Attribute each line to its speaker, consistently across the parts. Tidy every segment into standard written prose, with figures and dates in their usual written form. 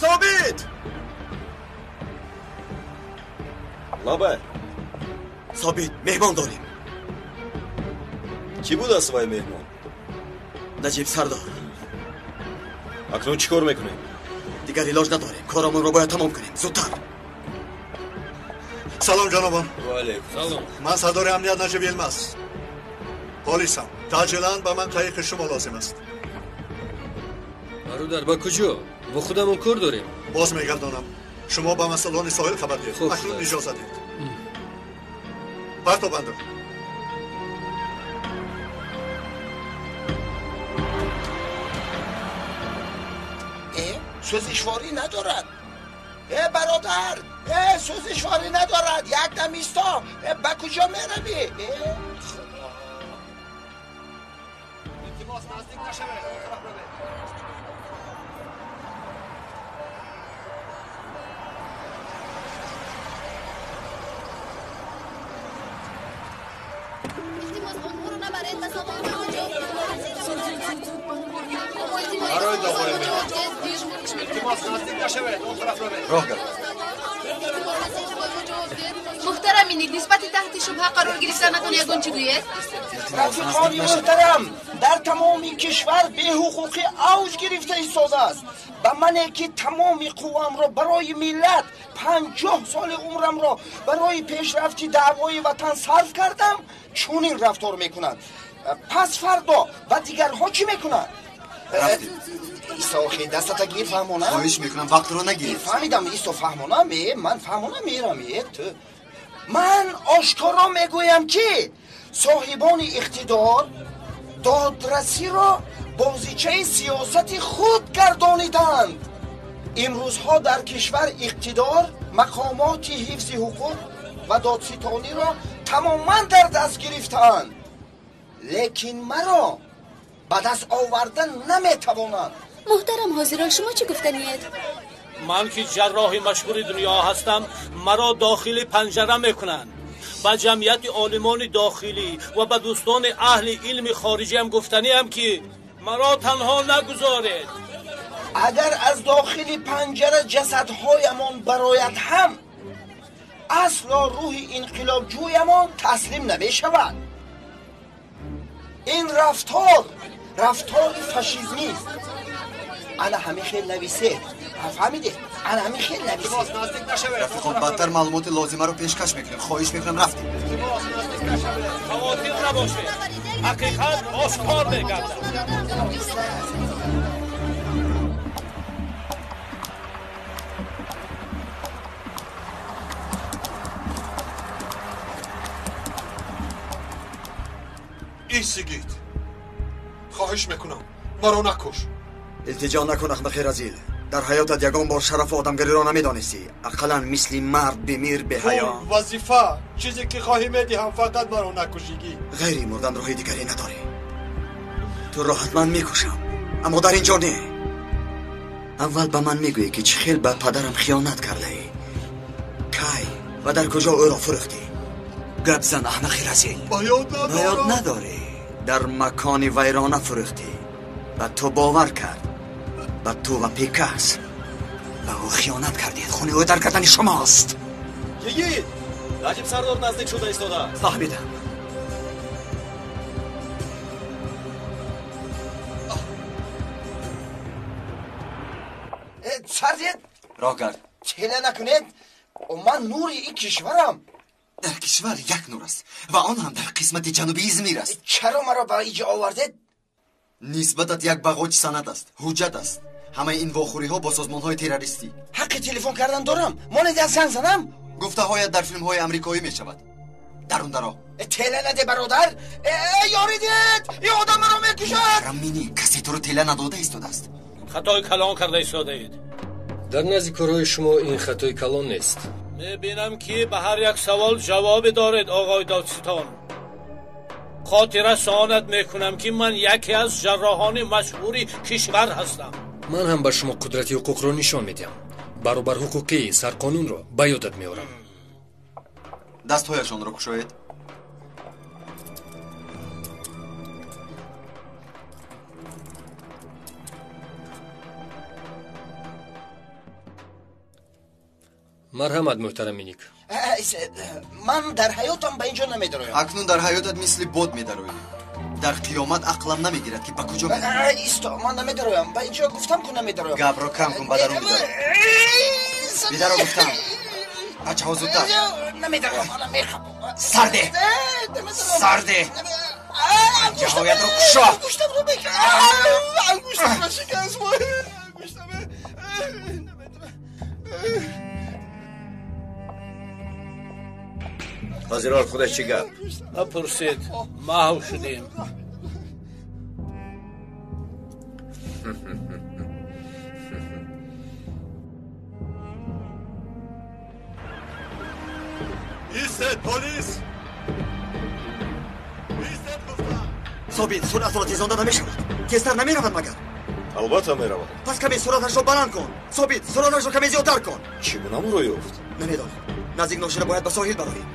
Speaker 1: Собит!
Speaker 2: Лабай.
Speaker 1: Собит, меҳмон дорем.
Speaker 2: Кӣ будааст вай меҳмон?
Speaker 1: Наҷиб сардор.
Speaker 2: Акнун чӣ кор мекунем?
Speaker 1: Дигар илоҷ надорем. Корамонро бояд тамом кунем. Зудтар.
Speaker 3: Салом ҷанобон.
Speaker 2: Ва алайкум
Speaker 4: салом.
Speaker 3: Ман сардори амният Наҷиб Йилмаз. Полисам. Таъҷилан ба ман қайиқи шумо лозим аст.
Speaker 4: Бародар, ба куҷо? Мо худамон кор дорем.
Speaker 3: Боз мегардонам. Шумо ба масъулони соҳил хабар диҳед. Акнун иҷоза диҳед. Парто бандур.
Speaker 5: Сӯзишворӣ надорад. Э бародар, э сӯзишворӣ надорад. Як дам исто. Ба куҷо меравӣ? Э худо.
Speaker 6: Илтимос, наздик нашавед, он тараф равед.
Speaker 7: Илтимос, онҳоро набаред ба савол.
Speaker 6: Барои доғои меҳмон. Илтимос, наздик нашавед, он тараф равед.
Speaker 1: Роҳ гард.
Speaker 7: Муҳтарам Миник, нисбати таҳти шубҳа қарор гирифтанатон ягон чӣ гӯед?
Speaker 5: Рафиқони муҳтарам, дар тамоми кишвар беҳуқуқӣ авҷ гирифта истодааст. Ба мане ки тамоми қуввамро барои миллат, 50 соли умрамро барои пешрафти даъвои ватан сарф кардам, чунин рафтор мекунанд. Пас фардо ва дигарҳо чӣ мекунанд? Исо, охи, дастата гир, фаҳмонам.
Speaker 1: Хоҳиш мекунам, вақтро нагир.
Speaker 5: Фаҳмидам, Исо, фаҳмонам. Ман фаҳмонам, мерам. Ту. Ман ошкоро мегӯям, ки соҳибони иқтидор додрасиро бозичаи сиёсати худ гардониданд. Имрӯзҳо дар кишвар иқтидор мақомоти ҳифзи ҳуқуқ ва додситониро тамоман дар даст гирифтаанд. Лекин маро ба даст оварда наметавонанд.
Speaker 7: Муҳтарам ҳозирон, шумо чӣ гуфтаниед?
Speaker 8: Ман ки ҷарроҳи машҳури дунё ҳастам, маро дохили панҷара мекунанд. Ба ҷамъияти олимони дохилӣ ва ба дӯстони аҳли илми хориҷиам гуфтаниам, ки маро танҳо нагузоред.
Speaker 5: Агар аз дохили панҷара ҷасадҳоямон барояд ҳам, асло рӯҳи инқилобҷӯямон таслим намешавад. Ин рафтор рафтори фашизмист. Ана ҳамин хел нависед. Фаҳмидед? Ана ҳамин хел нависед.
Speaker 1: Рафиқон, бадтар маълумоти лозимаро пешкаш мекунем. Хоҳиш мекунам, рафтем.
Speaker 8: Хавотир набошед. Ҳақиқат ошкор мегардад.
Speaker 3: Эй сигит, хоҳиш мекунам, маро накуш.
Speaker 1: Илтиҷо накун, ахмақи разил. Дар ҳаётат ягон бор шарафу одамгариро намедонистӣ. Ақаллан мисли мард бимир, беҳаё.
Speaker 3: Пул, вазифа, чизе ки хоҳӣ медиҳам, фақат маро накушигӣ.
Speaker 1: Ғайри мурдан роҳи дигаре надорӣ. Туро ҳатман мекушам, аммо дар ин ҷо не. Аввал ба ман мегӯӣ, ки чӣ хел ба падарам хиёнат кардаӣ, кай ва дар куҷо ӯро фурӯхтӣ. Гап зан, аҳмақи разил.
Speaker 3: Ба ёд надорам.
Speaker 1: Ба ёд надорӣ. Дар макони вайрона фурӯхтӣ ва ту бовар кард ба ту ва Пикас. Ба ӯ хиёнат кардед. Хуни ӯ дар гардани шумост.
Speaker 2: Йигит, Наҷиб сардор наздик шуда истодааст.
Speaker 1: Фаҳмидам.
Speaker 5: Сардед,
Speaker 1: роҳ гард.
Speaker 5: Тела накунед. Ман нури ин кишварам.
Speaker 1: Дар кишвар як нур аст ва он ҳам дар қисмати ҷанубии Измир аст.
Speaker 5: Чаро маро ба инҷо овардед?
Speaker 1: Нисбатат як бағоч санад аст, ҳуҷҷат аст. Ҳамаи ин вохӯриҳо бо созмонҳои террористӣ.
Speaker 5: Ҳаққи телефон кардан дорам. Монед аз занг занам?
Speaker 1: Гуфтаҳоят дар филмҳои амрикоӣ мешавад. Дарун даро.
Speaker 5: Тела наде, бародар. Ёрӣ диҳед, ин одам маро мекушад.
Speaker 1: Рамини, касе туро тела надода истодааст.
Speaker 8: Хатои калон карда истодаед.
Speaker 4: Дар назди корҳои шумо ин хатои калон нест.
Speaker 8: Мебинам, ки ба ҳар як савол ҷавобе доред, оғои додситон. Хотирасонат мекунам, ки ман яке аз ҷарроҳони машҳури кишвар ҳастам.
Speaker 4: Ман ҳам ба шумо қудрати ҳуқуқро нишон медиҳам. Баробарҳуқуқии сарқонунро ба ёдат меорам.
Speaker 1: Дастҳояшонро кушоед.
Speaker 4: Марҳамат, муҳтарам Миник.
Speaker 5: Ман дар ҳаётам ба ин ҷо намедароям.
Speaker 1: Акнун дар ҳаётат мисли бод медароӣ. Дар қиёмат ақлам намегирад ки ба куҷо меравӣ.
Speaker 5: Исто, ман намедароям. Ба ин ҷо гуфтам ку намедароям.
Speaker 1: Гапро кам кун, ба дарун бидаро. Бидаро гуфтам. Бачаҳо зудтар.
Speaker 5: Намедароям, ана мехабам.
Speaker 1: Сарде! Сарде! Ҷаҳоятро кушо!
Speaker 5: Ангуштамро бекар! Ангуштамро шикаст! Ангуштам!
Speaker 9: Ҳозирол худаш чӣ гап?
Speaker 8: Напурсед, маҳв шудем.
Speaker 3: Истед, полис! Истед, гуфтам!
Speaker 1: Собит, суръатро тезонда намешавад. Тезтар намеравад магар?
Speaker 2: Албатта меравад.
Speaker 1: Пас каме суръаташро баланд кун. Собит, суръаташро каме зиёдтар кун.
Speaker 2: Чӣ гуна ӯро ёфт?
Speaker 1: Намедонам. Наздик ношуда бояд ба соҳил бароем.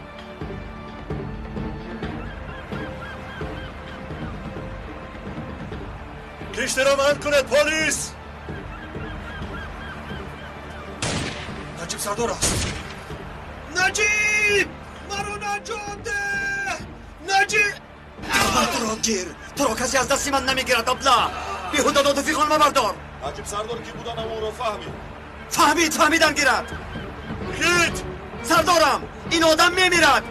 Speaker 3: Киштиро манъ кунед, полис!
Speaker 1: Наҷиб сардор аст.
Speaker 6: Наҷиб! Маро наҷот деҳ! Наҷиб!
Speaker 1: Туро гир! Туро касе аз дасти ман намегирад, абла! Беҳуда доду фиғон мабардор!
Speaker 2: Наҷиб сардор ки буданам ӯро фаҳмид.
Speaker 1: Фаҳмид, фаҳмидан гирад!
Speaker 3: Гит!
Speaker 1: Сардорам, ин одам мемирад!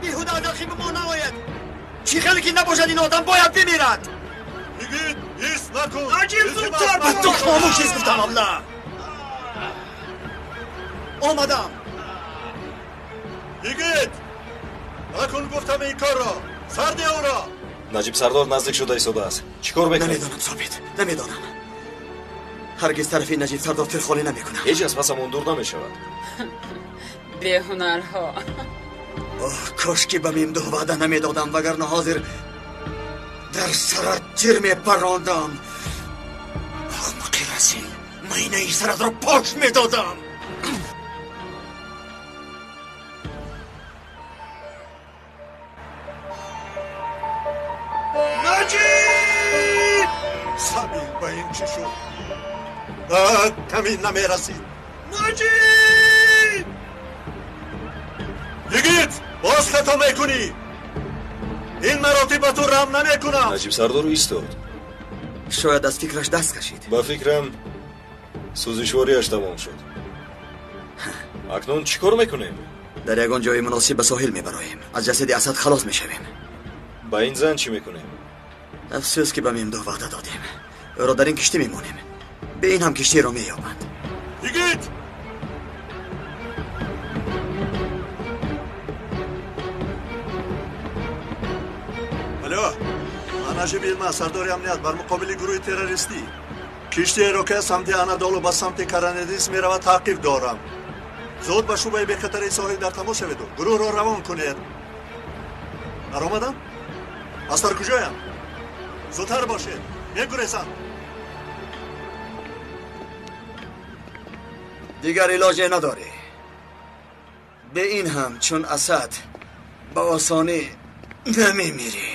Speaker 1: Беҳуда агар хиби мо наояд! Чӣ хеле ки набошад, ин одам бояд бимирад!
Speaker 3: Йигит, ҳис накун!
Speaker 6: Наҷиб, зудтар!
Speaker 1: Ба ту хомӯш ҳис гуфтам, абла! Омадам!
Speaker 3: Йигит! Накун гуфтам ин корро! Сарде ӯро!
Speaker 2: Наҷиб сардор наздик шуда истодааст. Чӣ кор мекунед?
Speaker 1: Намедонам, Собит, намедонам. Ҳаргиз тарафи Наҷиб сардор тирхолӣ намекунам.
Speaker 2: Ҳеҷ аз пасамон дур намешавад.
Speaker 10: Беҳунарҳо.
Speaker 1: Оҳ, кош ки ба Мимдуҳ ваъда намедодам, вагарна ҳозир дар сарат тир мепарондам. Ахмақи расил, майнаи саратро пош медодам.
Speaker 3: Наҷиб! Самил ба ин чӣ шуд? Камин намерасид.
Speaker 6: Наҷиб!
Speaker 3: Йигит, боз хато мекунӣ! Ин маротиб ба ту раҳм намекунам.
Speaker 2: Наҷиб сардор истод.
Speaker 1: Шояд аз фикраш даст кашид.
Speaker 2: Ба фикрам сӯзишвориаш тамом шуд. Акнун чӣ кор мекунем?
Speaker 1: Дар ягон ҷои муносиб ба соҳил мебароем. Аз ҷасади Асад халос мешавем.
Speaker 2: Ба ин зан чӣ мекунем?
Speaker 1: Афсӯс ки ба Мимдуҳ ваъда додем. Ӯро дар ин киштӣ мемонем. Бе ин ҳам киштиро меёбанд.
Speaker 3: Йигит! Алло, ман Наҷиб Йилмаз, сардори амният бар муқобили гурӯҳи террористӣ. Киштиеро ки аз самти Анадолу ба самти Каранедис меравад таъқиб дорам. Зуд ба шӯъбаи бехатари соҳил дар тамос шаведу гурӯҳро равон кунед. Баромадам? Аз дар куҷоям? Зудтар бошед, мегурезам.
Speaker 1: Дигар илоҷе надорӣ. Бе ин ҳам чун Асад ба осонӣ намемирӣ.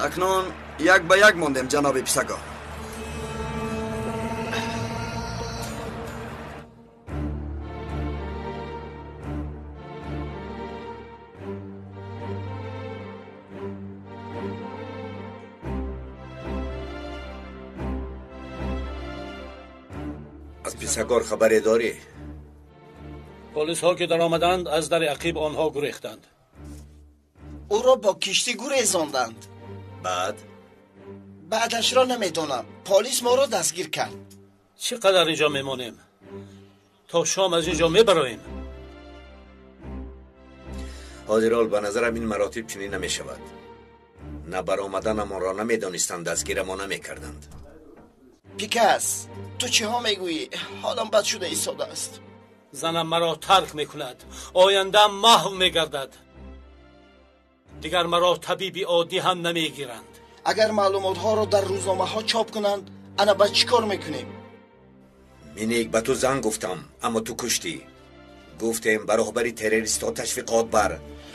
Speaker 1: Акнун як ба як мондем, ҷаноби Писагор.
Speaker 9: Аз Писагор хабаре дорӣ?
Speaker 8: Полисҳо ки даромаданд, аз дари ақиб онҳо гурехтанд.
Speaker 5: Ӯро бо киштӣ гурезонданд.
Speaker 9: Баъд?
Speaker 5: Баъдашро намедонам. Полис моро дастгир кард.
Speaker 8: Чӣ қадар инҷо мемонем? То шом аз инҷо мебароем.
Speaker 9: Ҳозирол ба назарам ин маротиб чунин намешавад. На баромаданамонро намедонистанд, дастгирамо намекарданд.
Speaker 5: Пикас, ту чиҳо мегӯӣ? Ҳолам бад шуда истодааст.
Speaker 8: Занам маро тарк мекунад. Ояндаам маҳв мегардад. Дигар маро табиби оддӣ ҳам намегиранд.
Speaker 5: Агар маълумотҳоро дар рӯзномаҳо чоп кунанд, ана ба чӣ кор мекунем?
Speaker 9: Миник, ба ту занг гуфтам, аммо ту куштӣ. Гуфтем ба роҳбари террористҳо ташвиқот бар.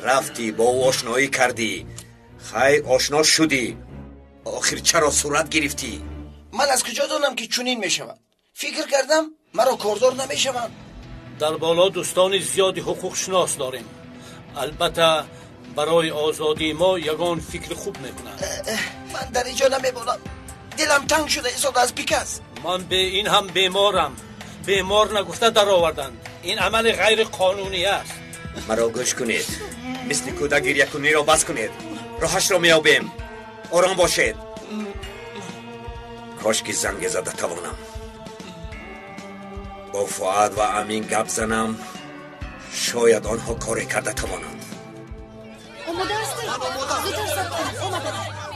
Speaker 9: Рафтӣ, бо ӯ ошноӣ кардӣ. Хайр, ошно шудӣ. Охир чаро сурат гирифтӣ?
Speaker 5: Ман аз куҷо донам, ки чунин мешавад? Фикр кардам, маро кордор намешаванд.
Speaker 8: Дар боло дӯстони зиёди ҳуқуқшинос дорем. Албатта, барои озодии мо ягон фикри хуб мекунанд.
Speaker 5: Ман дар инҷо намемонам. Дилам танг шуда истода аз бикас.
Speaker 8: Ман бе ин ҳам беморам. Бемор нагуфта дароварданд. Ин амали ғайриқонунӣ аст.
Speaker 9: Маро гӯш кунед. Мисли кӯдак гирякуниро бас кунед. Роҳашро меёбем. Ором бошед. Кош ки занге зада тавонам. Бо Фуад ва Амин гап занам, шояд онҳо коре карда тавонанд.
Speaker 7: Омода ҳастед? Зудтар сабр кунед. Омада.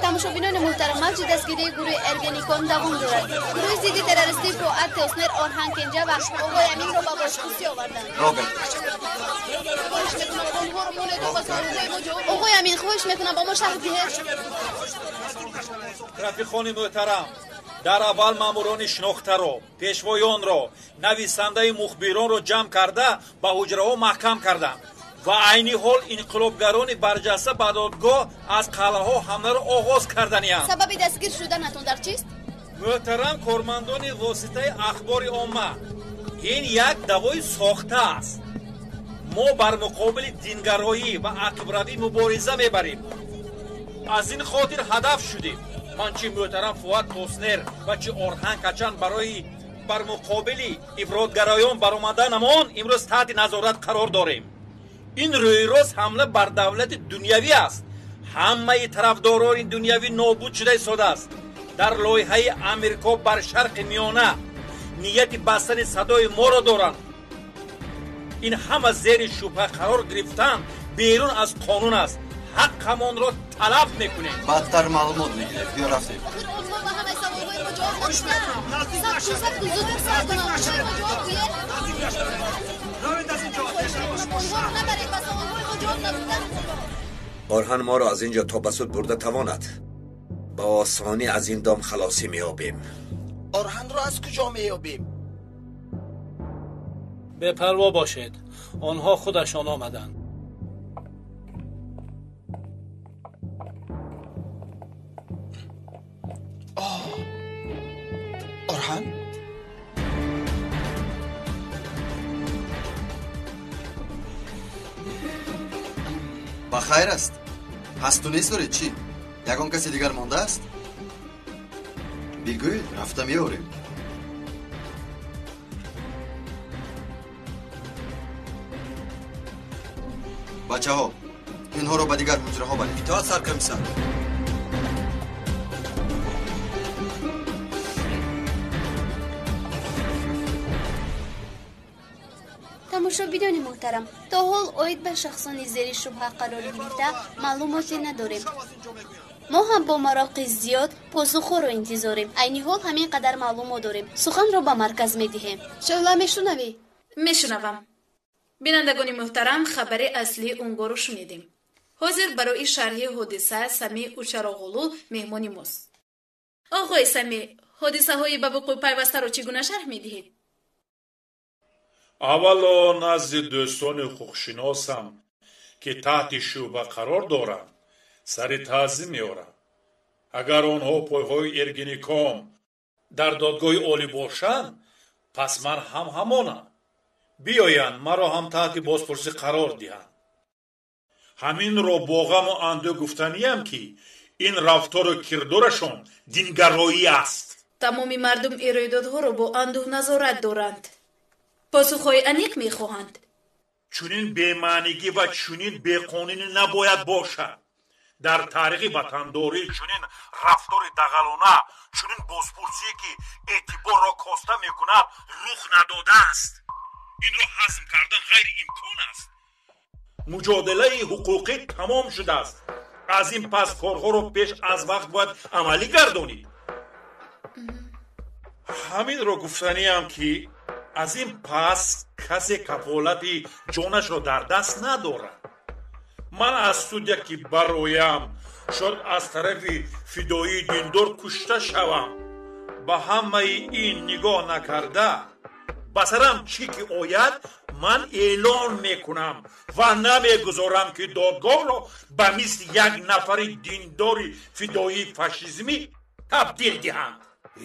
Speaker 7: Тамошобинони муҳтарам, мавҷи дастгирии гурӯҳи Эргеникон давом дорад. Гурӯҳи зидди террористӣ Фуад Тоснер, Орҳан Кенҷа ва оғои Аминро ба бозпурсӣ оварданд.
Speaker 1: Роберт.
Speaker 7: Хоҳиш мекунам, онҳоро монед ва ба саволҳои мо ҷавоб. Оғои Амин, хоҳиш мекунам, ба мо шарҳ диҳед.
Speaker 10: Рафиқони муҳтарам, дар аввал маъмурони шинохтаро, пешвоёнро, нависандаи мухбиронро ҷамъ карда ба ҳуҷраҳо маҳкам карданд ва айни ҳол инқилобгарони барҷаста ба додгоҳ аз қалъаҳо ҳамларо оғоз карданианд.
Speaker 7: Сабаби дастгир шуданатон дар чист?
Speaker 10: Муҳтарам кормандони воситаи ахбори омма, ин як давои сохта аст. Мо бар муқобили дингароӣ ва ақибравӣ мубориза мебарем. Аз ин хотир ҳадаф шудем. Ман чи муҳтарам Фуад Тоснер ва чи Орҳан Качан барои бар муқобили ифротгароён баромаданамон имрӯз таҳти назорат қарор дорем. Ин рӯйрост ҳамла бар давлати дунявӣ аст. Ҳамаи тарафдорони дунявӣ нобуд шуда истодааст. Дар лоиҳаи Амрико бар Шарқи Миёна нияти бастани садои моро доранд. Ин ҳама зери шубҳа қарор гирифтан берун аз қонун аст. Ҳаққамонро талаб мекунем.
Speaker 1: Баъдтар маълумот мегирем. Биё рафтем.
Speaker 7: Охир онҳо ба ҳамаи саволҳои мо ҷавоб надоданд. Сабр кун, зудтар сабр кун. Онҳои мо ҷавоб гӯед. Онҳоро набаред, ба саволҳои мо ҷавоб надоданд.
Speaker 9: Орҳан моро аз ин ҷо то ба суд бурда тавонад. Ба осонӣ аз ин дом халосӣ меёбем.
Speaker 5: Орҳанро аз куҷо меёбем?
Speaker 8: Бепарво бошед. Онҳо худашон омаданд.
Speaker 5: Орҳан?
Speaker 1: Ба хайр аст? Ҳасту нест доред чӣ? Ягон каси дигар мондааст? Бигӯед, рафта меорем. Бачаҳо, инҳоро ба дигар ҳуҷраҳо баред.
Speaker 2: Итоат, саркомиссар.
Speaker 7: Тамошобинони муҳтарам, то ҳол оид ба шахсони зери шубҳа қарор гирифта маълумоте надорем. Мо ҳам бо мароқи зиёд посухҳоро интизорем. Айни ҳол ҳамин қадар маълумот дорем. Суханро ба марказ медиҳем. Шӯъла, мешунавӣ?
Speaker 11: Мешунавам. Бинандагони муҳтарам, хабари аслии Унгорро шунидем. Ҳозир барои шарҳи ҳодиса Самӣ Учароғулу меҳмони мост. Оғои Самӣ, ҳодисаҳои ба вуқӯъ пайвастаро чӣ гуна шарҳ медиҳед?
Speaker 12: Аввало назди дӯстони ҳуқуқшиносам, ки таҳти шӯъба қарор доранд, сари таъзим меорам. Агар онҳо пойҳои Эргеникон дар додгоҳи олӣ бошанд, пас ман ҳам ҳамонам. Биёянд, маро ҳам таҳти бозпурсӣ қарор диҳанд. Ҳаминро бо ғаму андӯҳ гуфтаниям, ки ин рафтору кирдорашон дингароӣ аст.
Speaker 11: Тамоми мардум ин рӯйдодҳоро бо андӯҳ назорат доранд. Посухҳои аниқ мехоҳанд.
Speaker 12: Чунин бемаънигӣ ва чунин беқонунӣ набояд бошад. Дар таърихи ватандорӣ чунин рафтори дағалона, чунин бозпурсие, ки эътиборро коста мекунад, рух надодааст. Инро ҳазм кардан ғайриимкон аст. Муҷодилаи ҳуқуқӣ тамом шудааст. Аз ин пас корҳоро пеш аз вақт бояд амалӣ гардонид. Ҳаминро гуфтаниам, ки аз ин пас касе кафолати ҷонашро дар даст надорад. Ман аз судя ки бароям, шояд аз тарафи фидоии диндор кушта шавам. Ба ҳамаи ин нигоҳ накарда, ба сарам чӣ ки ояд, ман эълон мекунам ва намегузорам, ки додгоҳро ба мисли як нафари диндори фидоии фашизмӣ табдил диҳанд.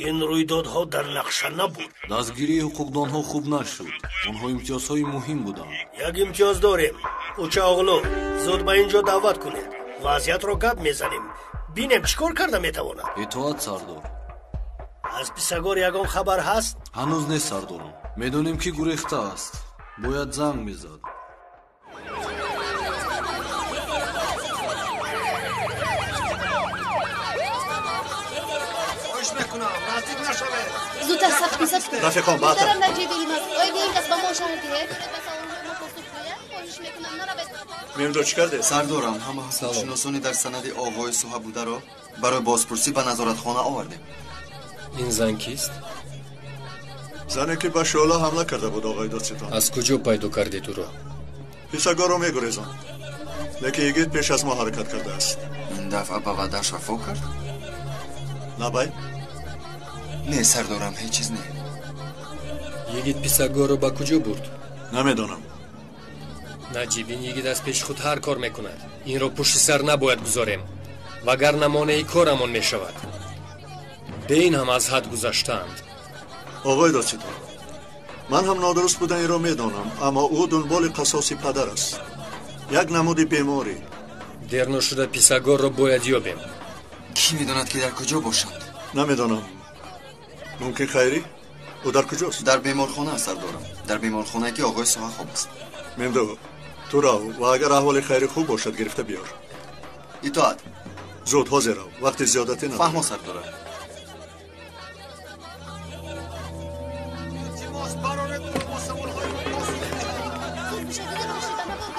Speaker 8: Ин рӯйдодҳо дар нақша набуд.
Speaker 13: Дастгирии ҳуқуқдонҳо хуб нашуд. Онҳо имтиёзҳои муҳим буданд.
Speaker 8: Як имтиёз дорем. Учаоғлу, зуд ба ин ҷо даъват кунед. Вазъиятро гап мезанем. Бинем чӣ кор карда метавонад.
Speaker 13: Итоат, сардор.
Speaker 8: Аз Писагор ягон хабар ҳаст?
Speaker 13: Ҳанӯз нест, сардорам. Медонем, ки гурехта аст. Бояд занг мезад.
Speaker 7: Зудтар сабр кун, сабр кун.
Speaker 3: Рафиқон, баъдтар.
Speaker 7: Муҳтарам Наҷиб Илмаз, оид ин кас ба мо шарҳ диҳед? Ба саволҳои мо посух гӯяд? Хоҳиш мекунам, наравед.
Speaker 3: Мемдо, чӣ кардед?
Speaker 1: Сардорам, ҳама ҳуқуқшиносони дар санади оғои соҳа бударо барои бозпурсӣ ба назоратхона овардем.
Speaker 4: Ин зан кист?
Speaker 3: Зане ки ба шӯъла ҳамла карда буд, оғои додситон.
Speaker 4: Аз куҷо пайдо кардед ӯро?
Speaker 3: Писагорро мегурезонд, лекин йигит пеш аз мо ҳаракат кардааст.
Speaker 1: Ин дафъа ба ваъдааш вафо кард?
Speaker 3: Лабай?
Speaker 1: Не, сардорам, ҳеҷ чиз не.
Speaker 4: Йигит Писагорро ба куҷо бурд?
Speaker 3: Намедонам.
Speaker 4: Наҷиб, ин йигит аз пеши худ ҳар кор мекунад. Инро пушти сар набояд гузорем, вагарна монеи корамон мешавад. Бе ин ҳам аз ҳад гузаштаанд.
Speaker 3: Оғои додситон, ман ҳам нодуруст буданеро медонам, аммо ӯ дунболи қасоси падар аст. Як намуди беморӣ.
Speaker 4: Дер нашуда Писагорро бояд ёбем.
Speaker 1: Кӣ медонад, ки дар куҷо бошанд?
Speaker 3: Намедонам. Мумкин Хайрӣ? Ӯ дар куҷост?
Speaker 1: Дар беморхона, сардорам. Дар беморхонае, ки оғои соҳа хоб аст.
Speaker 3: Мемдо, ту рав ва агар аҳволи Хайрӣ хуб бошад, гирифта биёр.
Speaker 1: Итоат.
Speaker 3: Зуд ҳозир рав, вақти зиёдатӣ надорам.
Speaker 1: Фаҳмо, сардорам.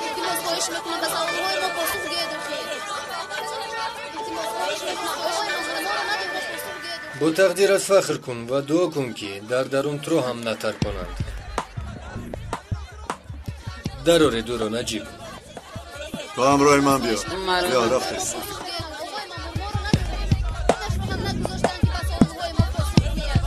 Speaker 7: Илтимос, хоҳиш мекунам, ба саволҳои мо посух гӯед, охир. Илтимос, хоҳиш мекунам, оғои мамур, моро надоред, посух гӯед.
Speaker 4: Бо тақдират фахр кун ва дуо кун, ки дар дарун туро ҳам натарконанд. Дароред ӯро, Наҷиб.
Speaker 3: Ту ҳамроҳи ман биё.
Speaker 14: Маро
Speaker 3: Биё, рафтем.
Speaker 7: Посух гӯед, оғои мамур, моро надоред. Худашро ҳам нагузоштанд, ки ба саволҳои мо посух гӯяд.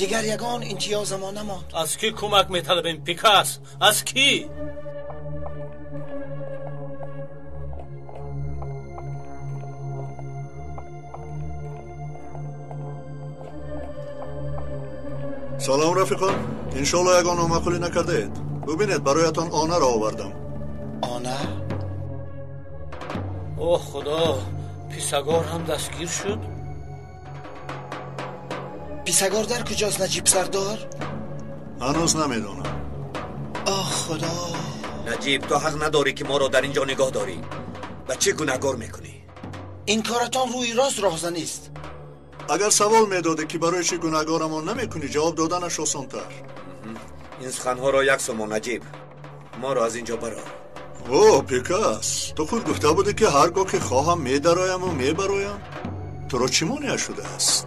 Speaker 5: Дигар ягон имтиёзамо намонд.
Speaker 8: Аз кӣ кӯмак металабем, Пикас? Аз кӣ?
Speaker 3: Салом, рафиқон. Иншоалло ягон номаъқулӣ накардаед. Бубинед, бароятон онаро овардам.
Speaker 5: Она?
Speaker 8: Оҳ, худо, Писагор ҳам дастгир шуд?
Speaker 5: Писагор дар куҷост, Наҷиб сардор?
Speaker 3: Ҳанӯз намедонам.
Speaker 5: Оҳ, худо.
Speaker 9: Наҷиб, ту ҳақ надорӣ, ки моро дар ин ҷо нигоҳ дорӣ. Ба чӣ гунаҳгор мекунӣ?
Speaker 5: Ин коратон рӯи рост роҳзанист.
Speaker 3: Агар савол медодӣ, ки барои чӣ гунаҳгорамон намекунӣ, ҷавоб доданаш осонтар.
Speaker 9: Ин суханҳоро як сумо, Наҷиб. Моро аз ин ҷо барор.
Speaker 3: О, Пикас, ту худ гуфта будӣ, ки ҳар гоҳ ки хоҳам медарояму мебароям. Туро чӣ монеа шудааст?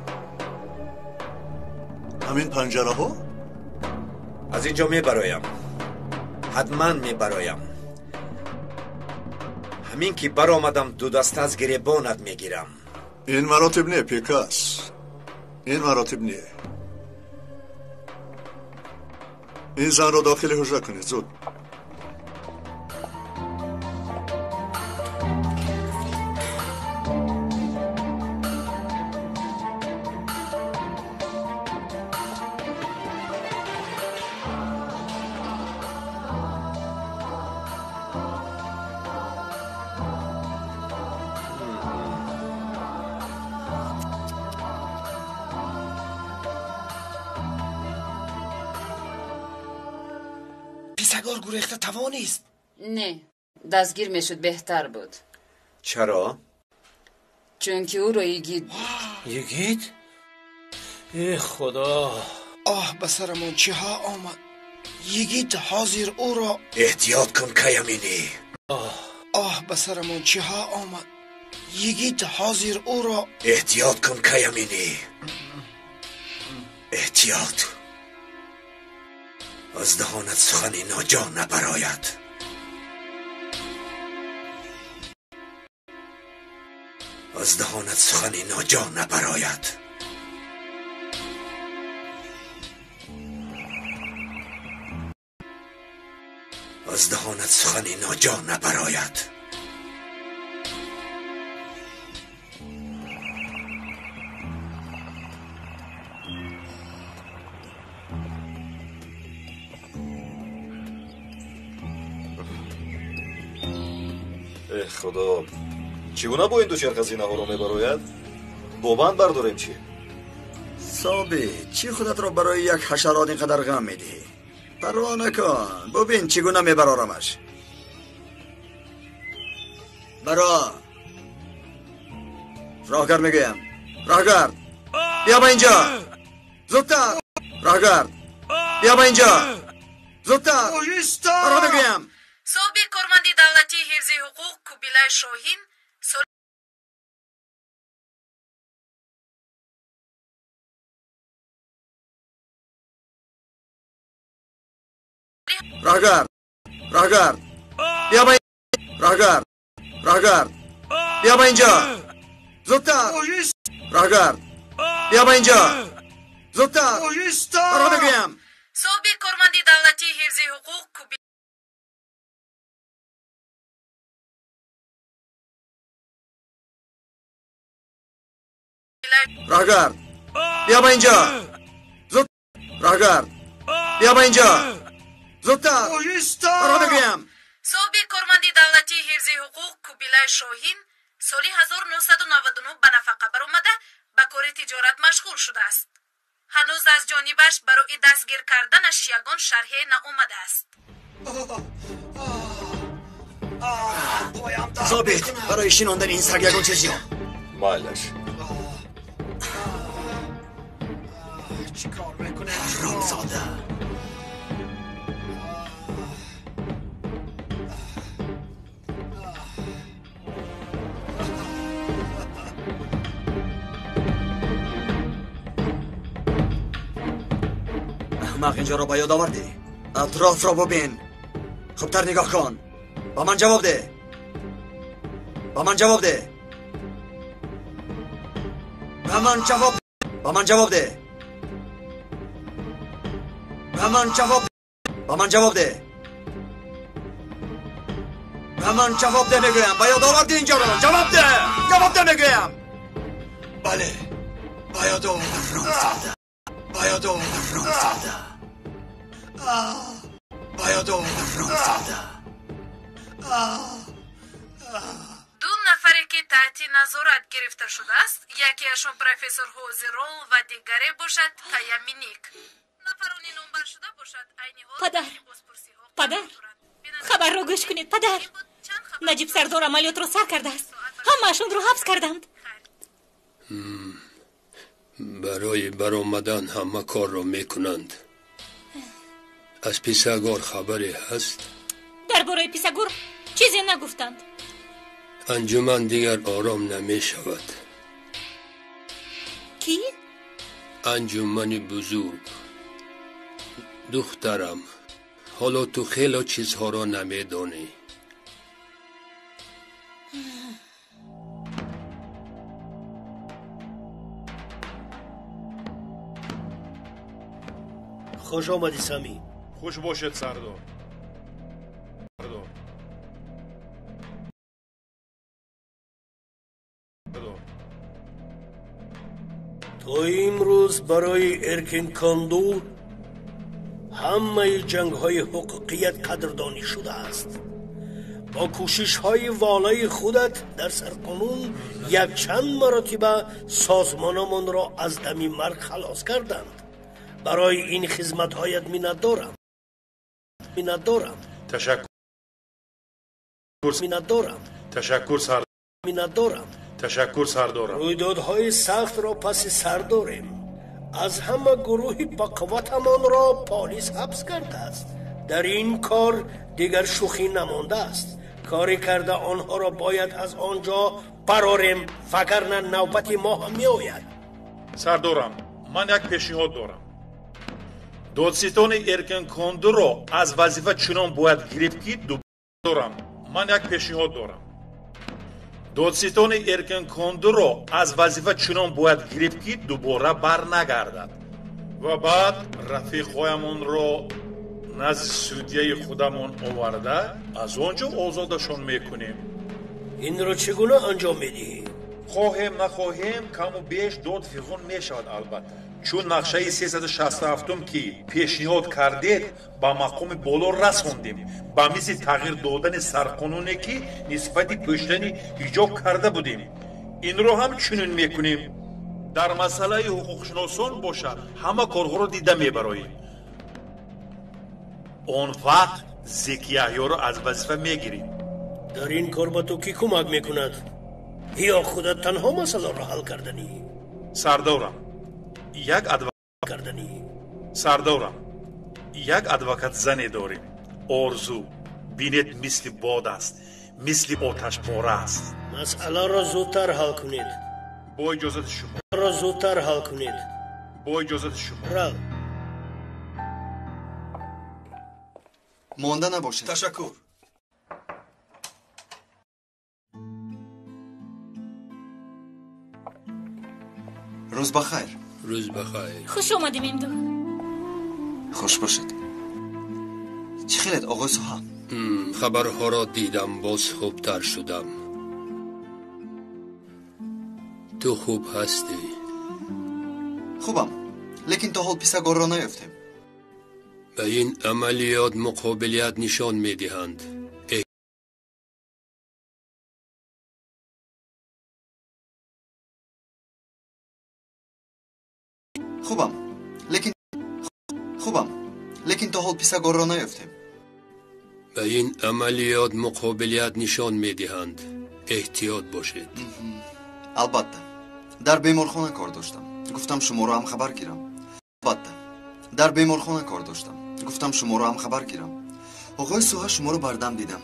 Speaker 3: Ҳамин панҷараҳо?
Speaker 9: Аз ин ҷо мебароям. Ҳатман мебароям. Ҳамин ки баромадам, дудаста аз гиребонат мегирам.
Speaker 3: Ин маротиб не, Пикас. Ин маротиб не. Ин занро дохили ҳуҷра кунед, зуд.
Speaker 5: Писагор гурехта тавонист?
Speaker 14: Не, дастгир мешуд беҳтар буд.
Speaker 9: Чаро?
Speaker 14: Чунки ӯро йигит буд.
Speaker 8: Йигит? Э, худо.
Speaker 5: Оҳ, ба сарамон чиҳо омад. Йигит ҳозир ӯро.
Speaker 9: Эҳтиёт кун, Каяминӣ.
Speaker 5: Оҳ, ба сарамон чиҳо омад. Йигит ҳозир ӯро.
Speaker 9: Эҳтиёт кун, Каяминӣ. Эҳтиёт. Аз даҳонат сухани ноҷо набарояд. Аз даҳонат сухани ноҷо набарояд. Аз даҳонат сухани ноҷо набарояд.
Speaker 2: Э худо, чӣ гуна бо ин дучарха зинаҳоро мебарояд? Бо банд бардорем чӣ?
Speaker 1: Собит, чӣ худатро барои як ҳашарот ин қадар ғам медиҳӣ? Парво накун, бубин чӣ гуна мебарорамаш. Баро. Роҳгард мегӯям. Роҳгард, биё ба инҷо. Зудтар. Роҳгард, биё ба инҷо. Зудтар. Баро мегӯям.
Speaker 11: Собиқ корманди давлатии ҳифзи ҳуқуқ Кубилай Шоҳин соли
Speaker 1: Роҳгард, роҳгард, биё ба роҳгард, роҳгард, биё ба инҷо. Зудтар. Роҳгард, биё ба инҷо. Зудтар. Баро мегӯям.
Speaker 11: Собиқ корманди давлатии ҳифзи ҳуқуқ Кубилай
Speaker 1: Роҳгард, биё ба инҷо. Зуд. Роҳгард, биё ба инҷо. Зудтар. Баро мегӯям.
Speaker 11: Собиқ корманди давлатии ҳифзи ҳуқуқ Кубилай Шоҳин соли 1999 ба нафақа баромада ба кори тиҷорат машғул шудааст. Ҳанӯз аз ҷонибаш барои дастгир карданаш ягон шарҳе наомадааст.
Speaker 1: Собит, барои шинондани ин саг ягон чиз ёб.
Speaker 2: Майлаш.
Speaker 6: Чӣ кор мекунем?
Speaker 1: Ҳаромзода. Аҳмақ, инҷоро ба ёд овардӣ? Атрофро бубин. Хубтар нигоҳ кун. Ба ман ҷавоб деҳ. Ба ман ҷавоб деҳ. Ба ман ҷавоб, ба ман ҷавоб деҳ. Ба ман ҷавоб, ба ман ҷавоб деҳ. Ба ман ҷавоб деҳ мегӯям. Ба ёд овардӣ инҷоро? Ҷавоб деҳ. Ҷавоб деҳ мегӯям. Бале, ба ёд овардам. Ҳаромзода. Ба ёд овардам. Ҳаромзода. Ба ёд овардам. Ҳаромзода.
Speaker 11: Ду нафаре ки таҳти назорат гирифта шудааст, якеашон профессор Ҳозирол ва дигаре бошад Кая Миник. Нафарони номбаршуда бошад айни ҳол
Speaker 15: Падар, падар, хабарро гӯш кунед, падар. Наҷиб Сардор амалиётро сар кардааст. Ҳамаашонро ҳабс карданд.
Speaker 4: Барои баромадан ҳама корро мекунанд. Аз Писагор хабаре ҳаст?
Speaker 15: Дар бораи Писагор чизе нагуфтанд.
Speaker 4: Анҷуман дигар ором намешавад.
Speaker 15: Кӣ?
Speaker 4: Анҷумани бузург. Духтарам, ҳоло ту хело чизҳоро намедонӣ.
Speaker 8: Хуш омадӣ, Самӣ.
Speaker 12: Хуш бошед, сардор.
Speaker 8: То имрӯз барои Эркин Конду ҳамаи ҷангҳои ҳуқуқият қадрдонӣ шудааст. Бо кӯшишҳои волои худат дар сарқонун якчанд маротиба созмонамонро аз дами марг халос карданд. Барои ин хизматҳоят миннатдорам. Миннатдорам.
Speaker 12: Ташаккур.
Speaker 8: Миннатдорам.
Speaker 12: Ташаккур, сар.
Speaker 8: Миннатдорам.
Speaker 12: Ташаккур, сардорам.
Speaker 8: Рӯйдодҳои сахтро паси сар дорем. Аз ҳама гурӯҳи бақувватамонро полис ҳабс кардааст. Дар ин кор дигар шӯхӣ намондааст. Коре карда онҳоро бояд аз он ҷо барорем, вагарна навбати мо ҳам меояд.
Speaker 12: Сардорам, ман як пешниҳод дорам. Додситони Эркин Кондуро аз вазифа чунон бояд гирифт, ки дорам. Ман як пешниҳод дорам. Додситони Эркин Кондуро аз вазифа чунон бояд гирифт, ки дубора барнагардад ва баъд рафиқҳоямонро назди судяи худамон оварда аз он ҷо озодашон мекунем.
Speaker 16: Инро чӣ гуна анҷом медиҳӣ?
Speaker 12: Хоҳем нахоҳем, каму беш дод фиғон мешавад, албатта. Чун нақшаи 367 ки пешниҳод кардед, ба мақоми боло расондем, ба мисли тағйир додани сарқонуне, ки нисбати пӯшидани ҳиҷоб карда будем. Инро ҳам чунин мекунем. Дар масъалаи ҳуқуқшиносон бошад, ҳама корҳоро дида мебароем. Он вақт Зеки Яҳёро аз вазифа мегирем.
Speaker 16: Дар ин кор ба ту кӣ кӯмак мекунад? Ё худат танҳо масъаларо ҳал карданӣ?
Speaker 12: Сардорам, як адвокат
Speaker 16: карданӣ.
Speaker 12: Сардорам, як адвокат зане дорем. Орзу. Бинед, мисли бод аст, мисли оташпора аст.
Speaker 16: Масъаларо зудтар ҳал кунед.
Speaker 12: Бо иҷозати шумо.
Speaker 16: Ро зудтар ҳал кунед.
Speaker 12: Бо иҷозати шумо.
Speaker 16: Рав.
Speaker 1: Монда набошед.
Speaker 6: Ташаккур.
Speaker 1: Рӯз ба хайр.
Speaker 17: Рӯз ба хайр.
Speaker 15: Хуш омадӣ, Мемду.
Speaker 1: Хуш бошед. Чӣ хелед, оғои Суҳа?
Speaker 17: Хабарҳоро дидам, боз хубтар шудам. Ту хуб ҳастӣ?
Speaker 1: Хубам, лекин то ҳол писагорро наёфтем.
Speaker 17: Ба ин амалиёт муқобилият нишон медиҳанд.
Speaker 1: Хубам, лекин хубам, лекин то ҳол писагорро наёфтем.
Speaker 17: Ба ин амалиёт муқобилият нишон медиҳанд. Эҳтиёт бошед.
Speaker 1: Албатта. Дар беморхона кор доштам. Гуфтам шуморо ҳам хабар гирам. Албатта. Дар беморхона кор доштам. Гуфтам шуморо ҳам хабар гирам. Оғои Суҳа, шуморо бардам дидам.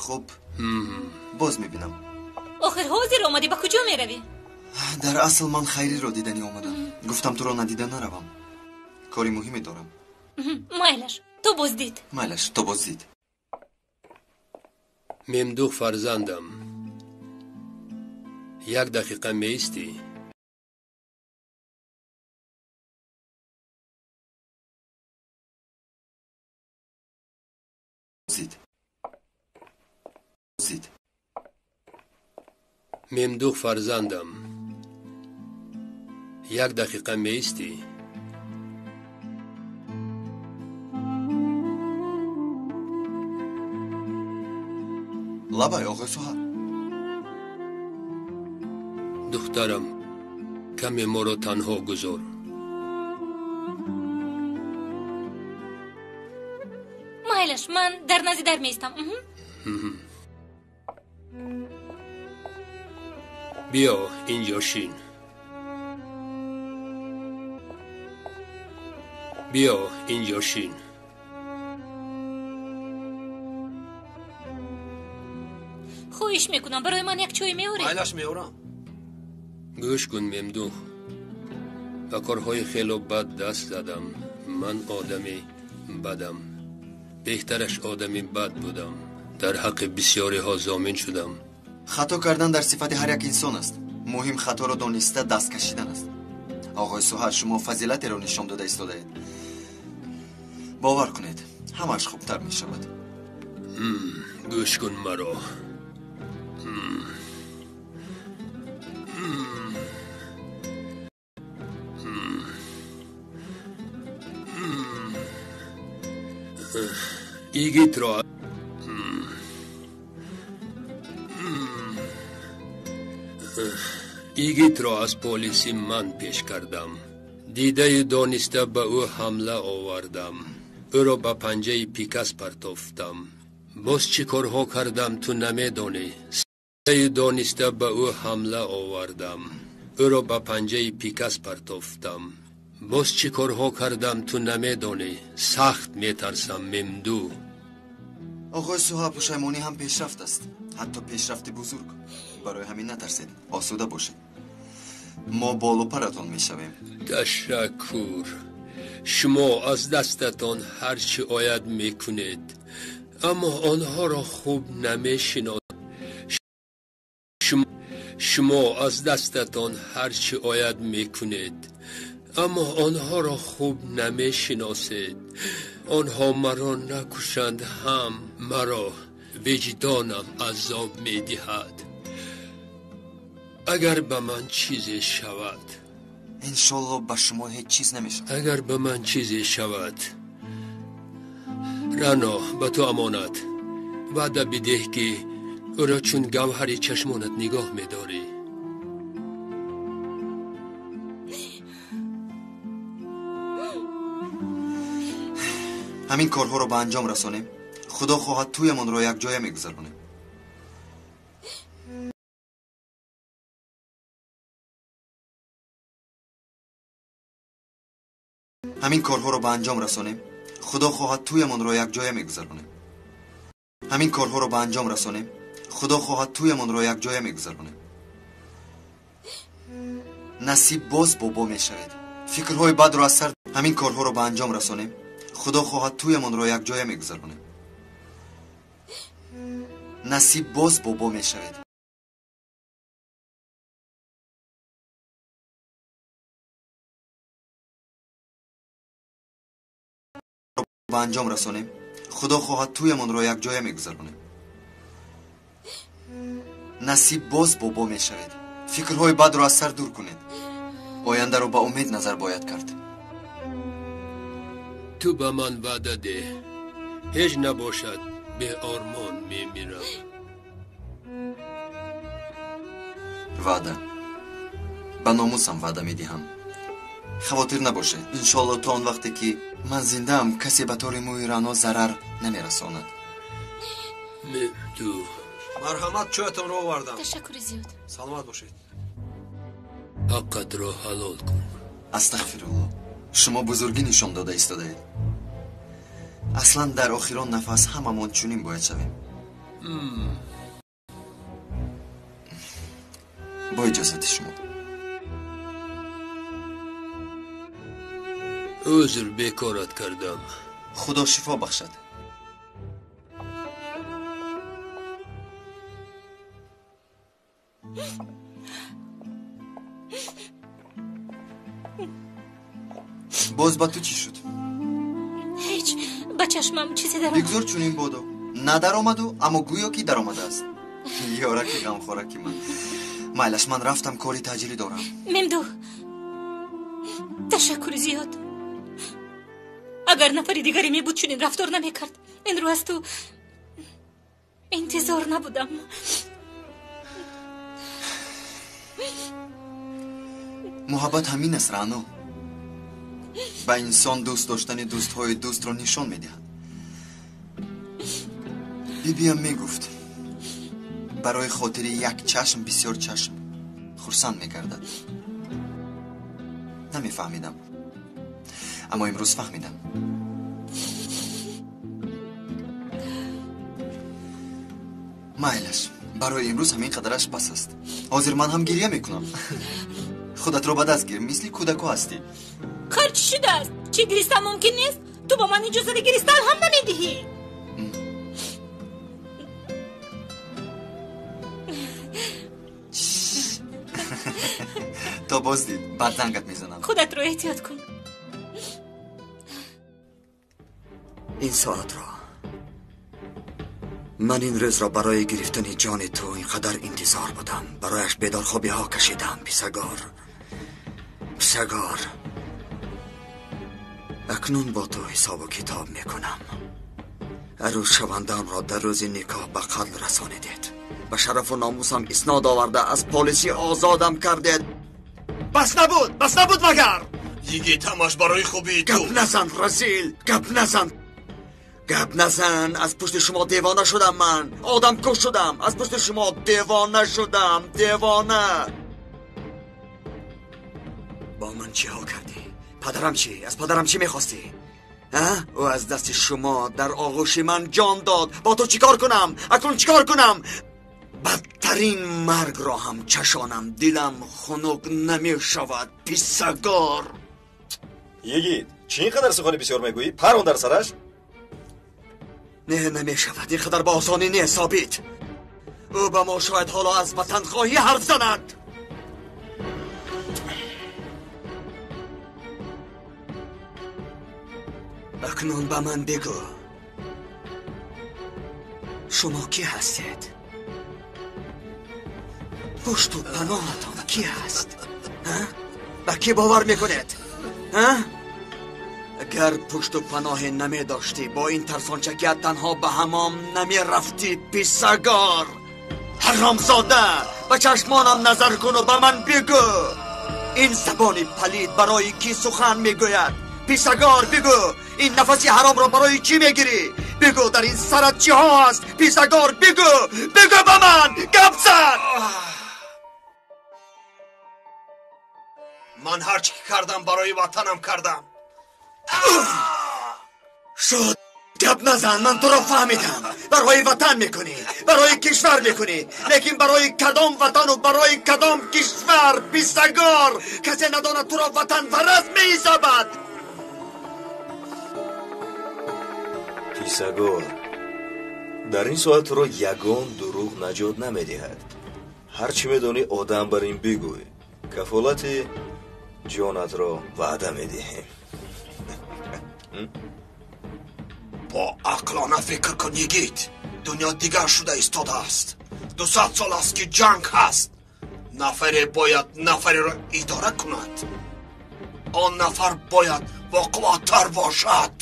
Speaker 1: Хуб, боз мебинам.
Speaker 15: Охир ҳозир омадӣ, ба куҷо меравӣ?
Speaker 1: Дар асл ман Хайриро диданӣ омадам. Гуфтам туро надида наравам. Кори муҳиме дорам.
Speaker 15: Майлаш, то боздид.
Speaker 1: Майлаш, то боздид.
Speaker 17: Мемдух фарзандам, як дақиқа меистӣ?
Speaker 1: Зид. Зид.
Speaker 17: Мемдух фарзандам, як дақиқа меистӣ?
Speaker 1: Лабай, оғои Суҳа.
Speaker 17: Духтарам, каме моро танҳо гузор.
Speaker 15: Майлаш, ман дар назди дар меистам.
Speaker 17: Биё инҷо шин. Биё инҷо шин.
Speaker 15: Хоҳиш мекунам, барои ман як чой меоред?
Speaker 6: Майлаш, меорам.
Speaker 17: Гӯш кун, Мемдух, ба корҳои хело бад даст задам. Ман одами бадам. Беҳтараш одами бад будам. Дар ҳаққи бисёриҳо зомин шудам.
Speaker 1: Хато кардан дар сифати ҳар як инсон аст. Муҳим хаторо дониста даст кашидан аст. Оғои Суҳа, шумо фазилатеро нишон дода истодаед. Бовар кунед, ҳамааш хубтар мешавад.
Speaker 17: Гӯш кун маро. Игитро Игитро аз полиси ман пеш кардам. Дидаю дониста ба ӯ ҳамла овардам. Ӯро ба панҷаи Пикас партофтам. Боз чӣ корҳо кардам, ту намедонӣ. Дидаю дониста ба ӯ ҳамла овардам. Ӯро ба панҷаи Пикас партофтам. Боз чӣ корҳо кардам, ту намедонӣ. Сахт метарсам, Мемду.
Speaker 1: Оғои Суҳа, пушаймонӣ ҳам пешрафт аст. Ҳатто пешрафти бузург. Барои ҳамин натарсед, осуда бошед. Мо болу паратон мешавем.
Speaker 17: Ташаккур. Шумо аз дастатон ҳар чӣ ояд мекунед, аммо онҳоро хуб намешиносед. Шумо аз дастатон ҳар чӣ ояд мекунед, аммо онҳоро хуб намешиносед. Онҳо маро накушанд ҳам маро виҷдонам азоб медиҳад. Агар ба ман чизе шавад,
Speaker 1: иншолло ба шумо ҳеҷ чиз намешавад.
Speaker 17: Агар ба ман чизе шавад, Рано, ба ту амонат. Ваъда бидеҳ, ки ӯро чун гавҳари чашмонат нигоҳ медорӣ.
Speaker 1: Ҳамин корҳоро ба анҷом расонем, худо хоҳад тӯямонро якҷоя мегузаронем. Ҳамин корҳоро ба анҷом расонем, худо хоҳад тӯямонро якҷоя мегузаронем. Ҳамин корҳоро ба анҷом расонем, худо хоҳад тӯямонро якҷоя мегузаронем. Насиб боз бобо мешавед. Фикрҳои бадро аз сар. Ҳамин корҳоро ба анҷом расонем, худо хоҳад тӯямонро якҷоя мегузаронем. Насиб боз бобо мешавед. Ба анҷом расонем, худо хоҳад тӯямонро якҷоя мегузаронем. Насиб боз бобо мешавед. Фикрҳои бадро аз сар дур кунед. Ояндаро ба умед назар бояд кард.
Speaker 17: Ту ба ман ваъда деҳ, ҳеҷ набошад беормон мемирам.
Speaker 1: Ваъда. Ба номусам ваъда медиҳам. Хавотир набошед. Иншолло то он вақте ки ман зиндаам, касе ба тори мӯи Рано зарар намерасонад.
Speaker 17: Ту
Speaker 6: марҳамат, чоятонро овардам.
Speaker 15: Ташаккури зиёд.
Speaker 6: Саломат бошед.
Speaker 17: Ҳаққатро ҳалол кун.
Speaker 1: Астағфирулло. Шумо бузургӣ нишон дода истодаед. Аслан дар охирон нафас ҳамамон чунин бояд шавем. Бо иҷозати шумо.
Speaker 17: Узр бекорат кардам.
Speaker 1: Худо шифо бахшад. Боз ба ту чӣ шуд?
Speaker 15: Ҳеҷ, ба чашмам чизе даромад.
Speaker 1: Бигзор чунин бодо. На даромаду, аммо гӯё ки даромадааст. Ёраки ғамхораки ман. Майлаш, ман рафтам, кори таъҷилӣ дорам.
Speaker 15: Мемду, ташаккури зиёд. Агар нафари дигаре мебуд, чунин рафтор намекард. Инро аз ту интизор набудам.
Speaker 1: Муҳаббат ҳамин аст, Рано. Ба инсон дӯст доштани дӯстҳои дӯстро нишон медиҳад. Бибиям мегуфт, барои хотири як чашм бисёр чашм хурсанд мегардад. Намефаҳмидам, аммо имрӯз фаҳмидам. Майлаш, барои имрӯз ҳамин қадараш бас аст. Ҳозир ман ҳам гиря мекунам. Худатро ба даст гир, мисли кӯдако ҳастӣ.
Speaker 15: Хар чӣ шудааст? Чӣ гиристан мумкин нест? Ту ба ман иҷозати гиристан ҳам намедиҳӣ.
Speaker 1: То боз дид, баъд зангат мезанам.
Speaker 15: Худатро эҳтиёт кун.
Speaker 1: Ин соатро, ман ин рӯзро барои гирифтани ҷони ту ин қадар интизор будам. Барояш бедорхобиҳо кашидам. Писагор, писагор, акнун бо ту ҳисобу китоб мекунам. Арӯз шавандаамро дар рӯзи никоҳ ба қатл расонидед. Ба шарафу номусам иснод оварда аз полисӣ озодам кардед. Бас набуд, бас набуд магар?
Speaker 3: Йигит, ҳамаш барои хубии ту.
Speaker 1: Гап назан, разил, гап назан. Гап назан, аз пушти шумо девона шудам ман. Одамкуш шудам, аз пушти шумо девона шудам, девона. Бо ман чиҳо кардӣ? Падарам чӣ? Аз падарам чӣ мехостӣ? Ӯ аз дасти шумо дар оғӯши ман ҷон дод. Бо ту чӣ кор кунам? Акнун чӣ кор кунам? Бадтарин маргро ҳам чашонам, дилам хунук намешавад, писагор.
Speaker 2: Йигит, Чӣ ин қадар сухани бисёр мегӯӣ? Парон дар сараш?
Speaker 1: Не, намешавад. Ин қадар ба осонӣ не, Собит. Ӯ ба мо шояд ҳоло аз ватанхоҳӣ ҳарф занад. Акнун ба ман бигӯ, шумо кӣ ҳастед? Пушту паноҳатон кӣ аст? Ба кӣ бовар мекунед? Агар пушту паноҳе намедоштӣ, бо ин тарсончакият танҳо ба ҳамом намерафтӣ, писагор! Ҳаромзода, ба чашмонам назар куну ба ман бигӯ, ин забони палид барои кӣ сухан мегӯяд? Писагор, бигӯ, ин нафаси ҳаромро барои чӣ мегирӣ? Бигӯ, дар ин сарат чиҳо аст? Писагор, бигӯ, бигӯ ба ман, гап зан!
Speaker 18: Ман ҳар чӣ ки кардам, барои ватанам кардам.
Speaker 1: Шуд, гап назан, ман туро фаҳмидам. Барои ватан мекунӣ, барои кишвар мекунӣ, лекин барои кадом ватану барои кадом кишвар, писагор? Касе надонад туро ватанпараст меҳисобад.
Speaker 2: Писагор, дар ин соат туро ягон дурӯғ наҷот намедиҳад. Ҳар чӣ медонӣ, одам бар ин бигӯй. Кафолати ҷонатро ваъда медиҳем.
Speaker 18: Бо ақлона фикр кун, йигит. Дунё дигар шуда истодааст. 200 сол аст, ки ҷанг ҳаст. Нафаре бояд нафареро идора кунад. Он нафар бояд боқувваттар бошад.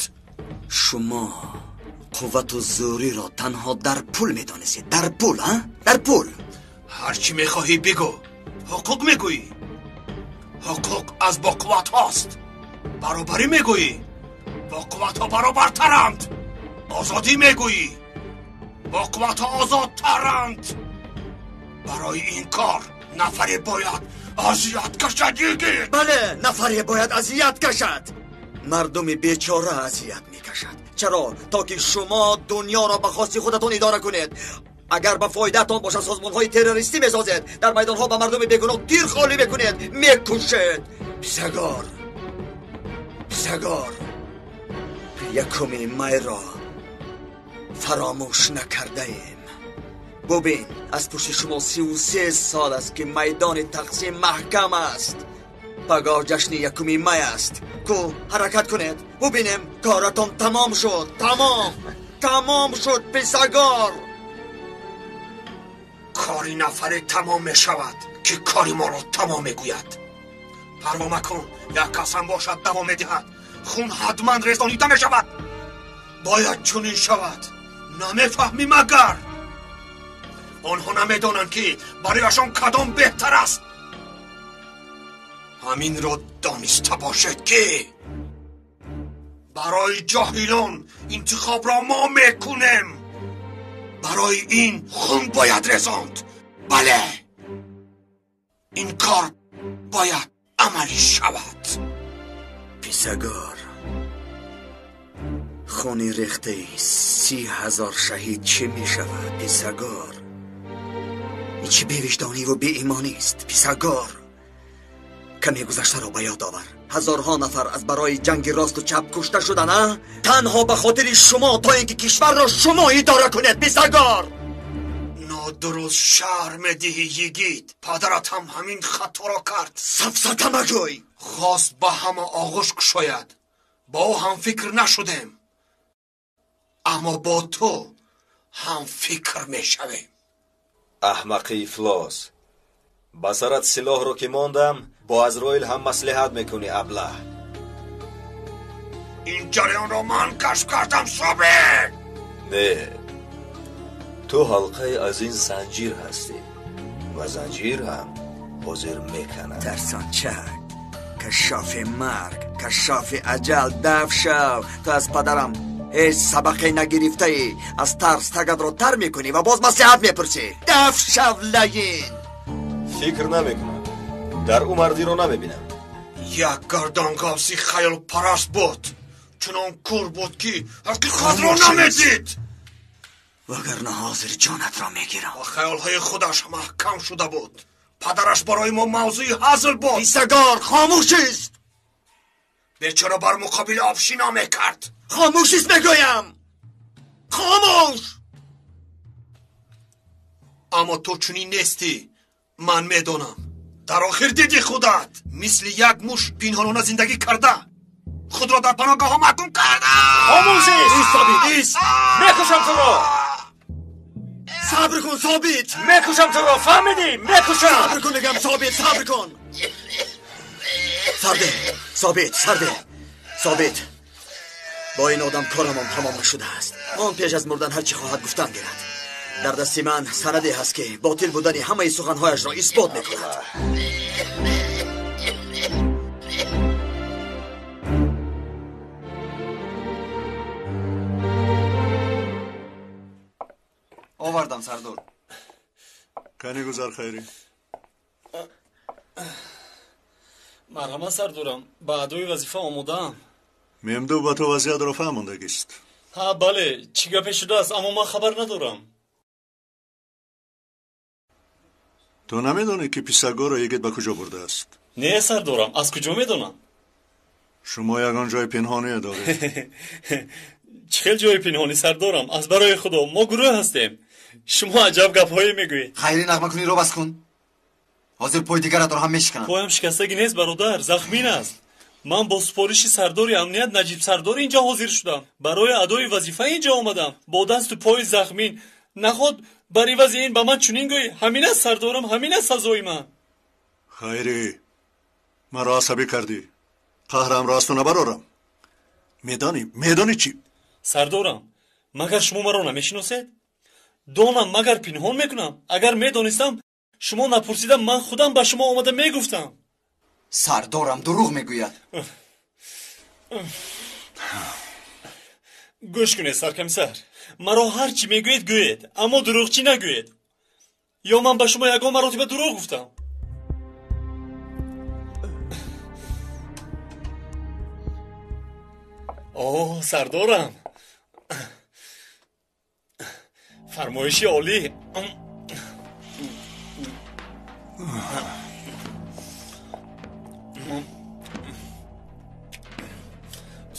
Speaker 1: Шумо қуввату зӯриро танҳо дар пул медонистед. Дар пул, а? Дар пул.
Speaker 18: Ҳар чӣ мехоҳӣ бигӯ. Ҳуқуқ мегӯӣ. Ҳуқуқ аз боқувватҳост. Баробарӣ мегӯӣ. Боқувватҳо баробартаранд. Озодӣ мегӯӣ. Боқувватҳо озодтаранд. Барои ин кор нафаре бояд азият кашад, йигит.
Speaker 1: Бале, нафаре бояд азият кашад. Мардуми бечора азият мекашад. Чаро? То ки шумо дунёро ба хости худатон идора кунед. Агар ба фоидаатон бошад, созмонҳои террористӣ месозед, дар майдонҳо ба мардуми бегуноҳ тир холӣ мекунед, мекушед. Писагор, писагор, 1 майро фаромӯш накардаем. Бубин, аз пушти шумо 33 сол аст, ки майдони тақсим маҳкам аст. Пагоҳ ҷашни 1 май аст. Ку ҳаракат кунед, бубинем коратон тамом шуд. Тамом, тамом шуд, писагор.
Speaker 18: Кори нафаре тамом мешавад, ки кори моро тамом мегӯяд. Парво макун, як кас ҳам бошад давом медиҳад. Хун ҳатман резонида мешавад. Бояд чунин шавад. Намефаҳмӣ магар? Онҳо намедонанд, ки барояшон кадом беҳтар аст. Ҳаминро дониста бошед, ки барои ҷоҳилон интихобро мо мекунем. Барои ин хун бояд резонд. Бале, ин кор бояд амалӣ шавад.
Speaker 1: Писагор, хуни рехтаи 30 000 шаҳид чӣ мешавад? Писагор, ин чӣ бевиҷдониву беимонист? Писагор, каме гузаштаро ба ёд овар. Ҳазорҳо нафар аз барои ҷанги росту чап кушта шуданд, а? Танҳо ба хотири шумо, то ин ки кишварро шумо идора кунед. Писагор,
Speaker 18: нодуруст шаҳр медиҳӣ, йигит. Падарат ҳам ҳамин хаторо кард.
Speaker 1: Сафсата магӯй.
Speaker 18: Хост ба ҳама оғӯш кушояд. Бо ӯ ҳамфикр нашудем, аммо бо ту ҳамфикр мешавем.
Speaker 2: Аҳмақи ифлос, ба сарат силоҳро ки мондам, бо Азроил ҳам маслиҳат мекунӣ, аблаҳ.
Speaker 18: Ин ҷараёнро ман кашф кардам, Собит.
Speaker 2: Не, ту ҳалқае аз ин занҷир ҳастӣ ва занҷир ҳам ҳозир меканад.
Speaker 1: Тарсончак, кашофи марг, кашофи аҷал, даф шав. Ту аз падарам ҳеҷ сабақе нагирифтаӣ. Аз тарс тагатро тар мекунӣ ва боз маслиҳат мепурсӣ. Даф шав, лаин.
Speaker 2: Фикр намекунам, дар ӯ мардиро намебинам.
Speaker 18: Як гарданғавси хаёлпараст буд. Чунон кур буд, ки ҳақиқатро намедид.
Speaker 1: Вагарна ҳозир ҷонатро мегирам.
Speaker 18: Ба хаёлҳои худаш маҳкам шуда буд. Падараш барои мо мавзӯи ҳазл буд.
Speaker 1: Писагор, хомӯш ист.
Speaker 18: Бечора бар муқобили об шино мекард.
Speaker 1: Хомӯшист мегӯям, хомӯш.
Speaker 18: Аммо ту чунин нестӣ, ман медонам. Дар охир дидӣ худат мисли як муш пинҳонона зиндагӣ карда, худро дар паноҳгоҳҳо маҳкум карда.
Speaker 10: Хомӯшист!
Speaker 1: Ист, Собит, ист!
Speaker 10: Мекушам туро!
Speaker 1: Сабр кун, Собит!
Speaker 10: Мекушам туро, фаҳмидӣ? Мекушам!
Speaker 1: Сабр кун, мегӯям, Собит, сабр кун! Сарде, Собит, сарде, Собит, бо ин одам корамон тамом нашудааст. Он пеш аз мурдан ҳар чӣ хоҳад гуфтан гирад. Дар дасти ман санаде ҳаст, ки ботил будани ҳамаи суханҳояшро исбот мекунад.
Speaker 6: Овардам, сардор.
Speaker 3: Кани гузар, Хайрӣ.
Speaker 8: Марҳамат, сардорам, ба адои вазифа омодаам.
Speaker 3: Мемду ба ту вазъиятро фаҳмондагист.
Speaker 8: Ҳа, бале, чӣ гапе шудааст, аммо ман хабар надорам.
Speaker 3: Ту намедонӣ, ки писагоро йигит ба куҷо бурдааст?
Speaker 8: Не, сардорам, аз куҷо медонам?
Speaker 3: Шумо ягон ҷои пинҳоние доред?
Speaker 8: Чӣ хел ҷои пинҳонӣ, сардорам? Аз барои худо, мо гурӯҳ ҳастем. Шумо аҷаб гапҳое мегӯед.
Speaker 6: Хайри, нағмакуниро бас кун. Ҳозир пои дигаратро ҳам мешиканам.
Speaker 8: Поям шикастагӣ нест, бародар, захмин аст. Ман бо супориши сардори амният Наҷиб сардор инҷа ҳозир шудам. Барои адои вазифа инҷа омадам бо дасту пои захмин. Наход бар ивази ин ба ман чунин гӯӣ? Ҳамин аст, сардорам, ҳамин аст сазои ман.
Speaker 3: Хайрӣ, маро асабӣ кардӣ. Қаҳрамро аз ту набарорам. Медонӣ, медонӣ чӣ?
Speaker 8: Сардорам, магар шумо маро намешиносед? Донам, магар пинҳон мекунам? Агар медонистам, шумо напурсида ман худам ба шумо омада мегуфтам.
Speaker 6: Сардорам, дурӯғ мегӯяд.
Speaker 8: Гӯш кунед, саркомиссар, маро ҳар чӣ мегӯед гӯед, аммо дурӯғчӣ нагӯед. Ё ман ба шумо ягон маротиба дурӯғ гуфтам? О, сардорам, фармоиши олӣ.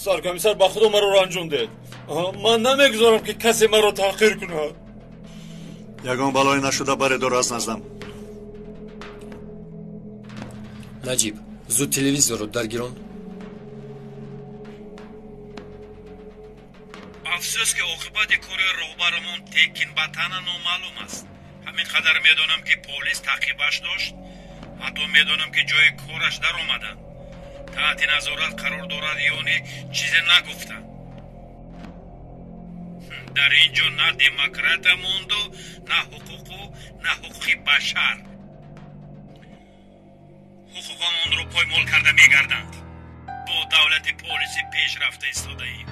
Speaker 8: Саркомиссар, ба худо маро ранҷондед. Ман намегузорам, ки касе маро таҳқир кунад.
Speaker 3: Ягон балое нашуда баредор аз наздам.
Speaker 4: Наҷиб, зуд телевизорро даргирон.
Speaker 10: Афсӯс, ки оқибати кори роҳбарамон Текин ба тана номаълум аст. Ҳамин қадар медонам, ки полис таъқибаш дошт. Ҳатто медонам, ки ҷои кораш даромаданд. Таҳти назорат қарор дорад ё не, чизе нагуфтанд. Дар ин ҷо на демократия монду, на ҳуқуқу, на ҳуқуқи башар. Ҳуқуқамонро поймол карда мегарданд. Бо давлати полиси пеш рафта истодаем.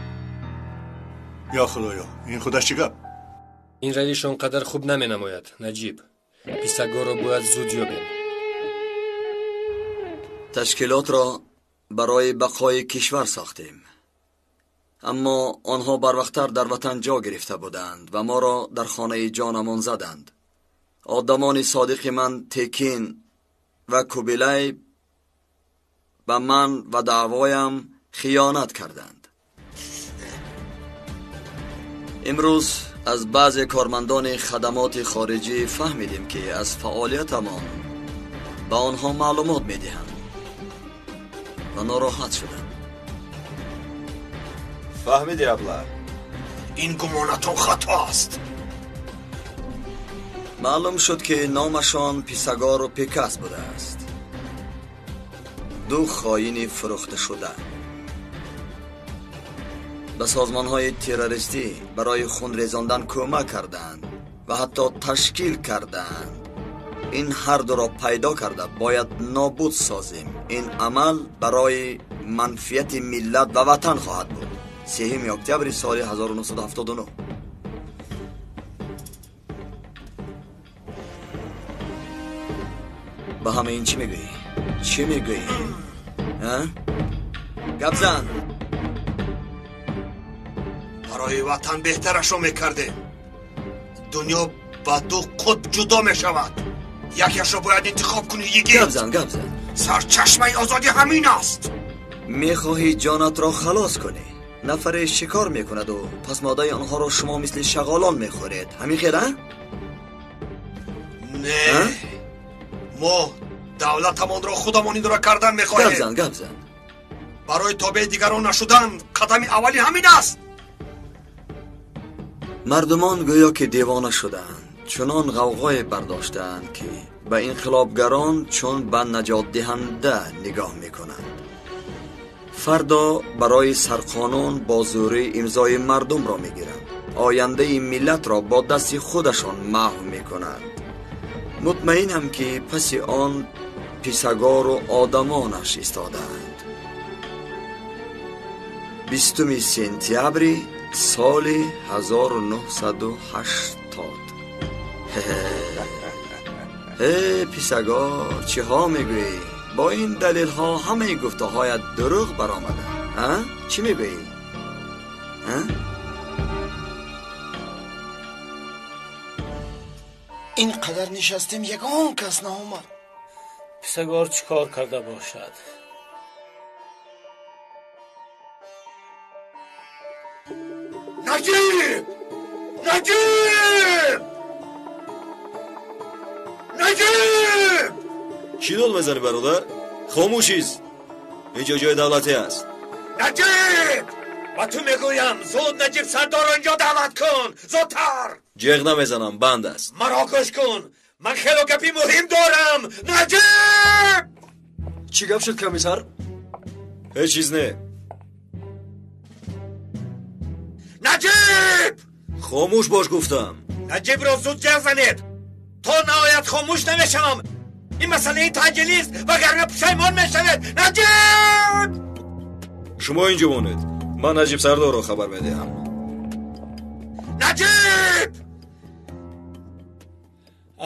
Speaker 3: Ё худоё, ин худаш чӣ гап?
Speaker 4: Ин равиш он қадар хуб наменамояд, Наҷиб. Писагоро бояд зуд ёбем.
Speaker 1: Ташкилотро барои бақои кишвар сохтем, аммо онҳо барвақттар дар ватан ҷо гирифта буданд ва моро дар хонаи ҷонамон заданд. Одамони содиқи ман Текин ва Кубилай ба ман ва даъвоям хиёнат карданд. Имрӯз аз баъзе кормандони хадамоти хориҷӣ фаҳмидем, ки аз фаъолиятамон ба онҳо маълумот медиҳанд ва нороҳат шудам.
Speaker 2: Фаҳмидӣ, абла?
Speaker 18: Ин гумонатон хато аст.
Speaker 1: Маълум шуд, ки номашон Писагору Пикас будааст. Ду хоини фурӯхташуда ба созмонҳои террористӣ барои хунрезондан кӯмак карданд ва ҳатто ташкил карданд. Ин ҳар дуро пайдо карда бояд нобуд созем. Ин амал барои манфиати миллат ва ватан хоҳад буд. 3 октябри соли 1979. Ба ҳама ин чӣ мегӯӣ? Чӣ мегӯӣ? Гап зан.
Speaker 18: Барои ватан беҳтарашро мекардем. Дунё ба ду қутб ҷудо мешавад. Якеашро бояд интихоб кунӣ, йигит.
Speaker 1: Гап зан, гап зан.
Speaker 18: Сарчашмаи озодӣ ҳамин аст.
Speaker 1: Мехоҳӣ ҷонатро халос кунӣ. Нафаре шикор мекунаду пасмодаи онҳоро шумо мисли шағолон мехӯред. Ҳамин хел, а?
Speaker 18: Не, мо давлатамонро худамон идора кардан мехоҳем.
Speaker 1: Гап зан, гап зан.
Speaker 18: Барои тобеи дигарон нашудан қадами аввали ҳамин аст.
Speaker 1: Мардумон гӯё ки девона шудаанд, чунон ғавғое бардоштаанд, ки ба инқилобгарон чун ба наҷотдиҳанда нигоҳ мекунанд. Фардо барои сарқонун бо зӯрӣ имзои мардумро мегиранд, ояндаи миллатро бо дасти худашон маҳв мекунанд. Мутмаинам, ки паси он писагору одамонаш истодаанд. 20 сентябри соли 1980. Э, писагор, чиҳо мегӯӣ? Бо ин далелҳо ҳамаи гуфтаҳоят дурӯғ баромада. А? Чӣ мегӯӣ? А?
Speaker 5: Ин қадар нишастем, ягон кас наомад.
Speaker 8: Писагор чӣ кор карда бошад?
Speaker 18: Наҷиб! Наҷиб! Наҷиб!
Speaker 2: Чӣ дод мезанӣ, бародар? Хомӯш ист. Инҷо ҷои давлатӣ аст.
Speaker 9: Наҷиб! Ба ту мегӯям, зуд Наҷиб Сардорро инҷо даъват кун. Зудтар!
Speaker 2: Ҷеғ намезанам, банд аст.
Speaker 9: Маро гӯш кун. Ман хело гапи муҳим дорам. Наҷиб!
Speaker 13: Чӣ гап шуд, комиссар?
Speaker 2: Ҳеҷ чиз не.
Speaker 9: Наҷиб!
Speaker 2: Хомӯш бош, гуфтам.
Speaker 9: Наҷибро зуд ҷеғ занед. То наояд хомӯш намешавам. Ин масъалаи таъҷилист, вагарна пушаймон мешавед. Наҷиб!
Speaker 2: Шумо инҷо монед. Ман Наҷиб Сардорро хабар медиҳам.
Speaker 9: Наҷиб!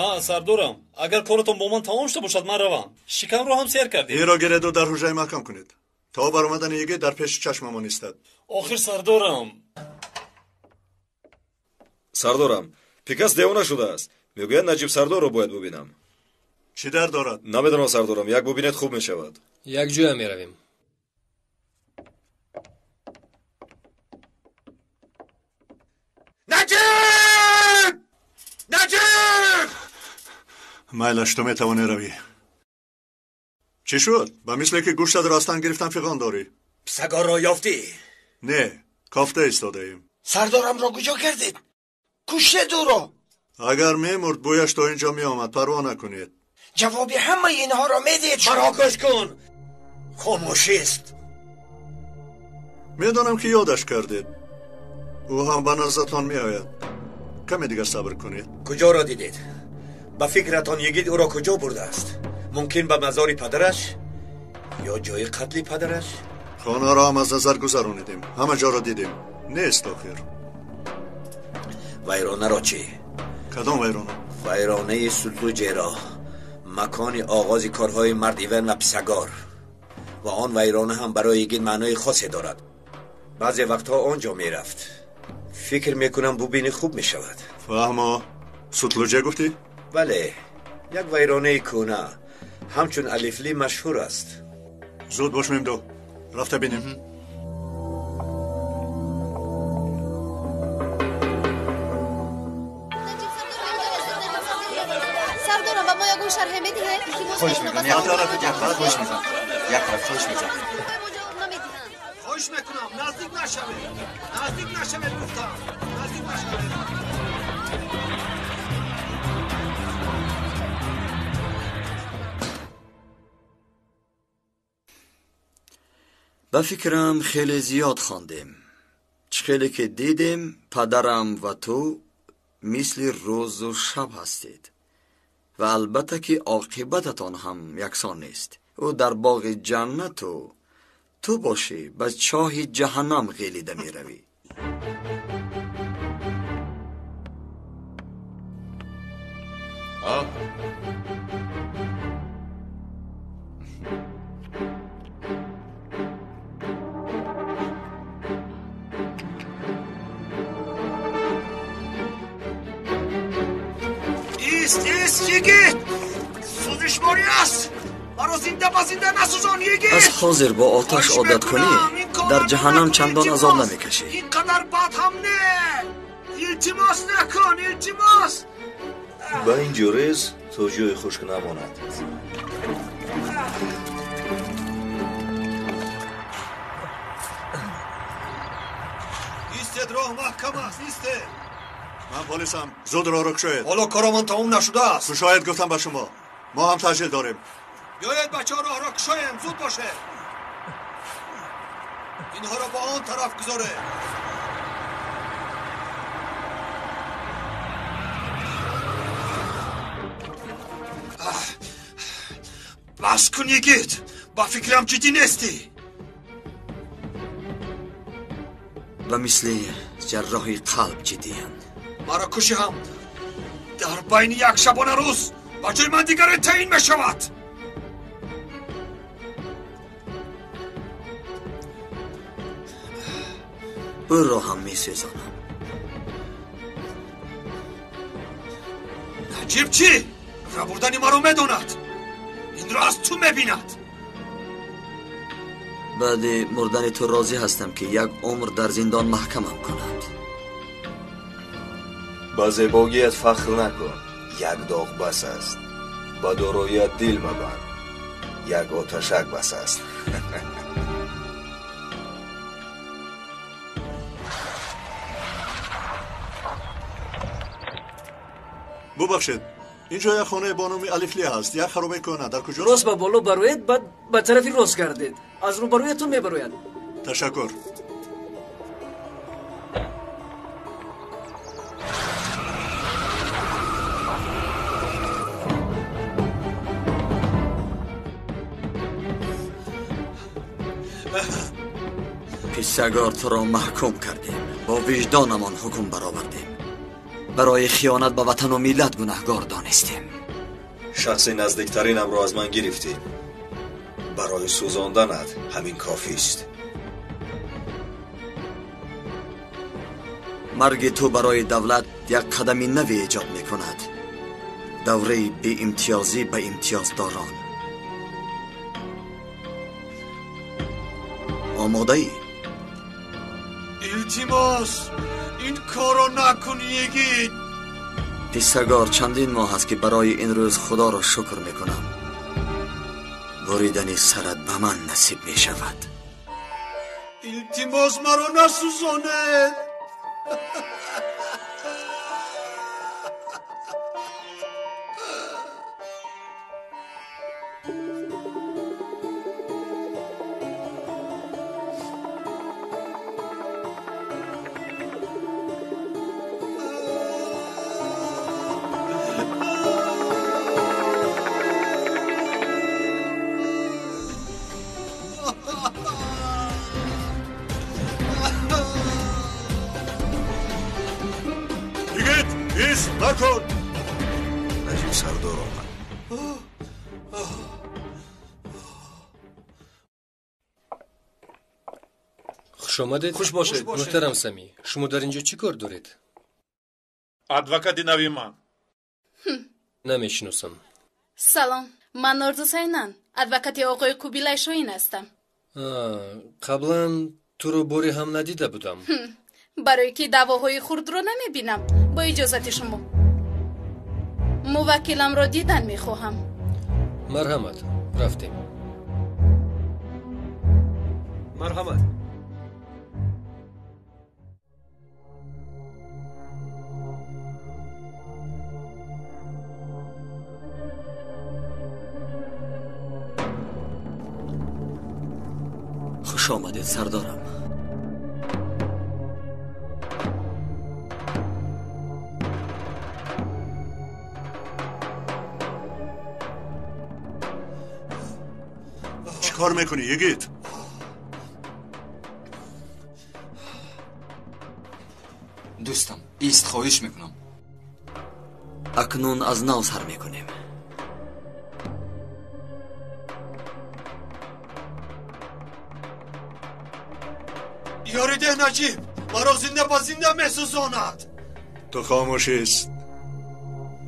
Speaker 8: А, сардорам, агар коратон бо ман тамом шуда бошад, ман равам. Шикамро ҳам сер кардед.
Speaker 3: Инро гиреду дар ҳуҷраи маҳкам кунед. То баромадани йигит дар пеши чашмамон истад.
Speaker 8: Охир, сардорам.
Speaker 2: Сардорам, Пикас девона шудааст. Мегӯяд, Наҷиб Сардорро бояд бубинам.
Speaker 3: Чӣ дард дорад?
Speaker 2: Намедонам, сардорам, як бубинед, хуб мешавад.
Speaker 4: Якҷоя меравем.
Speaker 9: Наҷиб! Наҷиб!
Speaker 3: Майлаш, ту метавонӣ равӣ. Чӣ шуд? Ба мисле ки гӯштат ростан гирифтан фиғон дорӣ.
Speaker 9: Писагорро ёфтӣ?
Speaker 3: Не, кофта истодаем.
Speaker 5: Сардорамро куҷо кардед? Куштед ӯро.
Speaker 3: Агар мемурд, бӯяш то инҷо меомад, парво накунед.
Speaker 5: Ҷавоби ҳамаи инҳоро медиҳед.
Speaker 9: Маро гӯш кун. Хомӯшист.
Speaker 3: Медонам, ки ёдаш кардед. Ӯ ҳам ба наздатон меояд. Каме дигар сабр кунед.
Speaker 9: Куҷоро дидед? Ба фикратон йигит ӯро куҷо бурдааст? Мумкин ба мазори падараш ё ҷои қатли падараш?
Speaker 3: Хонаро ҳам аз назар гузаронидем, ҳама ҷоро дидем. Нест охир.
Speaker 9: Вайронаро чӣ?
Speaker 3: Кадом вайрона?
Speaker 9: Вайронаи Сутлуҷеро, макони оғози корҳои мард Иван ва писагор. Ва он вайрона ҳам барои йигит маънои хосе дорад. Баъзе вақтҳо он ҷо мерафт. Фикр мекунам, бубинӣ, хуб мешавад.
Speaker 3: Фаҳмо. Сутлуҷе гуфтӣ?
Speaker 9: Бале, як вайронаи кӯна ҳамчун Алифли машҳур аст.
Speaker 3: Зуд бош, Мемдо, рафта бинем.
Speaker 7: Сардорам, ба мо ягон шарҳе медиҳед?
Speaker 1: Хоҳиш мекунам, як тараф, хоҳиш мекунам, як тараф, хоҳиш мекунам.
Speaker 18: Хоҳиш мекунам, наздик нашавед. Наздик нашавед, гуфтам. Наздик нашавед.
Speaker 1: Ба фикрам, хеле зиёд хондем. Чӣ хеле ки дидем, падарам ва ту мисли рӯзу шаб ҳастед ва албатта ки оқибататон ҳам яксон нест. Ӯ дар боғи ҷаннату ту бошӣ ба чоҳи ҷаҳаннам ғелида меравӣ.
Speaker 18: Ист, ист, йигит! Сӯзишворӣ аст! Маро зинда ба зинда насӯзон, йигит!
Speaker 1: Аз ҳозир бо оташ одат кунӣ, дар ҷаҳаннам чандон азоб намекашӣ.
Speaker 18: Ин қадар бад ҳам не! Илтимос накун, илтимос!
Speaker 2: Ба ин ҷо рез то ҷои хушк намонад.
Speaker 3: Истед, роҳ маҳкам аст, истед! Ман полисам, зуд роҳро кушоед.
Speaker 18: Ҳоло корамон тамом нашудааст.
Speaker 3: Кушоед гуфтам ба шумо. Мо ҳам таъҷил дорем.
Speaker 18: Биёед бачаҳо, роҳро кушоем, зуд бошед. Инҳоро ба он тараф гузоред. Бас кун, йигит! Ба фикрам ҷиддӣ нестӣ.
Speaker 1: Ба мисли ҷарроҳи қалб ҷиддиям.
Speaker 18: Маро кушӣ ҳам дар байни як шабона рӯз ба ҷои ман дигаре таъин мешавад.
Speaker 1: Ӯро ҳам месӯзонам.
Speaker 18: Наҷиб чӣ? Рабурдани маро медонад. Инро аз ту мебинад.
Speaker 1: Баъди мурдани ту розӣ ҳастам, ки як умр дар зиндон маҳкамам кунанд.
Speaker 2: Ба зебогият фахр накун, як доғ бас аст. Ба дороият дил мабанд, як оташак бас аст.
Speaker 3: Бубахшед, инҷо як хонаи бо номи Алифли ҳаст, як харобаи кӯҳна. Дар куҷост?
Speaker 19: Рост ба боло бароед, баъд ба тарафи рост гардед. Аз рӯбарӯятон мебарояд.
Speaker 3: Ташаккур.
Speaker 1: Писагор, туро маҳкум кардем, бо виҷдонамон ҳукм баровардем. Барои хиёнат ба ватану миллат гунаҳгор донистем.
Speaker 2: Шахси наздиктаринамро аз ман гирифтӣ. Барои сӯзонданат ҳамин кофист.
Speaker 1: Марги ту барои давлат як қадами наве эҷод мекунад. Давраи беимтиёзӣ ба имтиёздорон. Омодаӣ?
Speaker 18: Илтимос, ин корро накун, йигит!
Speaker 1: Писагор, чандин моҳ аст, ки барои ин рӯз Худоро шукр мекунам. Буридани сарат ба ман насиб мешавад.
Speaker 18: Илтимос, маро насӯзонед!
Speaker 2: Наҷиб сардор омад.
Speaker 4: Хуш омадед.
Speaker 13: Хуш бошед.
Speaker 4: Муҳтарам Самӣ, шумо дар ин ҷо чӣ кор доред?
Speaker 12: Адвокати нави ман.
Speaker 4: Намешиносам.
Speaker 11: Салом, ман Орзу Сайнан, адвокати оқои Кубилай Шоҳин ҳастам.
Speaker 4: Қаблан туро боре ҳам надида будам.
Speaker 11: Барое ки даъвоҳои хурдро намебинам, бо иҷозати шумо. Муваккиламро дидан мехоҳам.
Speaker 4: Марҳамат, рафтем.
Speaker 19: Марҳамат.
Speaker 1: Хуш омадед, сардорам.
Speaker 3: Чӣ кор мекунӣ, йигит?
Speaker 20: Дӯстам, ист, хоҳиш мекунам.
Speaker 1: Акнун аз нав сар мекунем.
Speaker 18: Ёридеҳ, Наҷиб, маро зинда ба зинда месӯзонад.
Speaker 3: Ту хомӯш ист,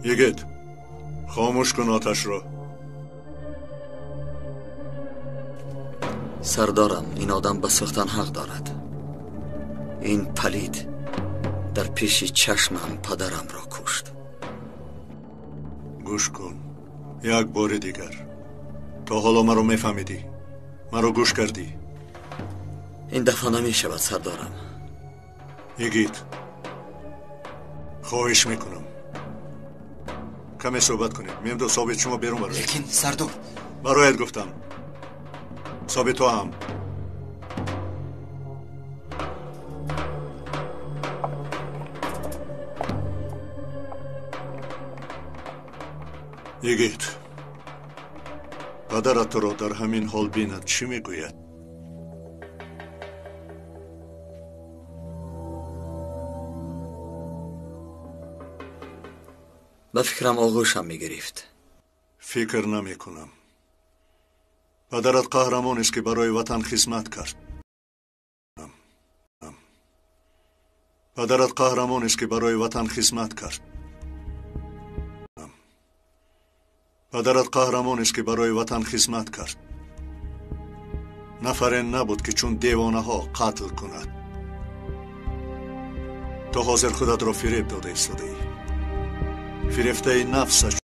Speaker 3: йигит, хомӯш кун оташро.
Speaker 1: Сардорам, ин одам ба сӯхтан ҳақ дорад. Ин палид дар пеши чашмам падарамро кушт.
Speaker 3: Гӯш кун, як бори дигар. То ҳоло маро мефаҳмидӣ, маро гӯш кардӣ.
Speaker 1: Ин дафъа намешавад, сардорам.
Speaker 3: Игит, хоҳиш мекунам, каме суҳбат кунем. Мемду собит, шумо берун бароед.
Speaker 20: Лекин сардор,
Speaker 3: барояд гуфтам. Собит, то ҳам. Игит, падарат туро дар ҳамин ҳол бинад, чӣ мегӯяд?
Speaker 1: Ба фикрам оғӯшам мегирифт.
Speaker 3: Фикр намекунам. Падарат қаҳрамонест, ки барои ватан хизмат кард. Падарат қаҳрамонест, ки барои ватан хизмат кард. Падарат қаҳрамонест, ки барои ватан хизмат кард. Нафаре набуд, ки чун девонаҳо қатл кунад. То ҳозир худатро фиреб дода истодаӣ. Фирефтаи нафсаш.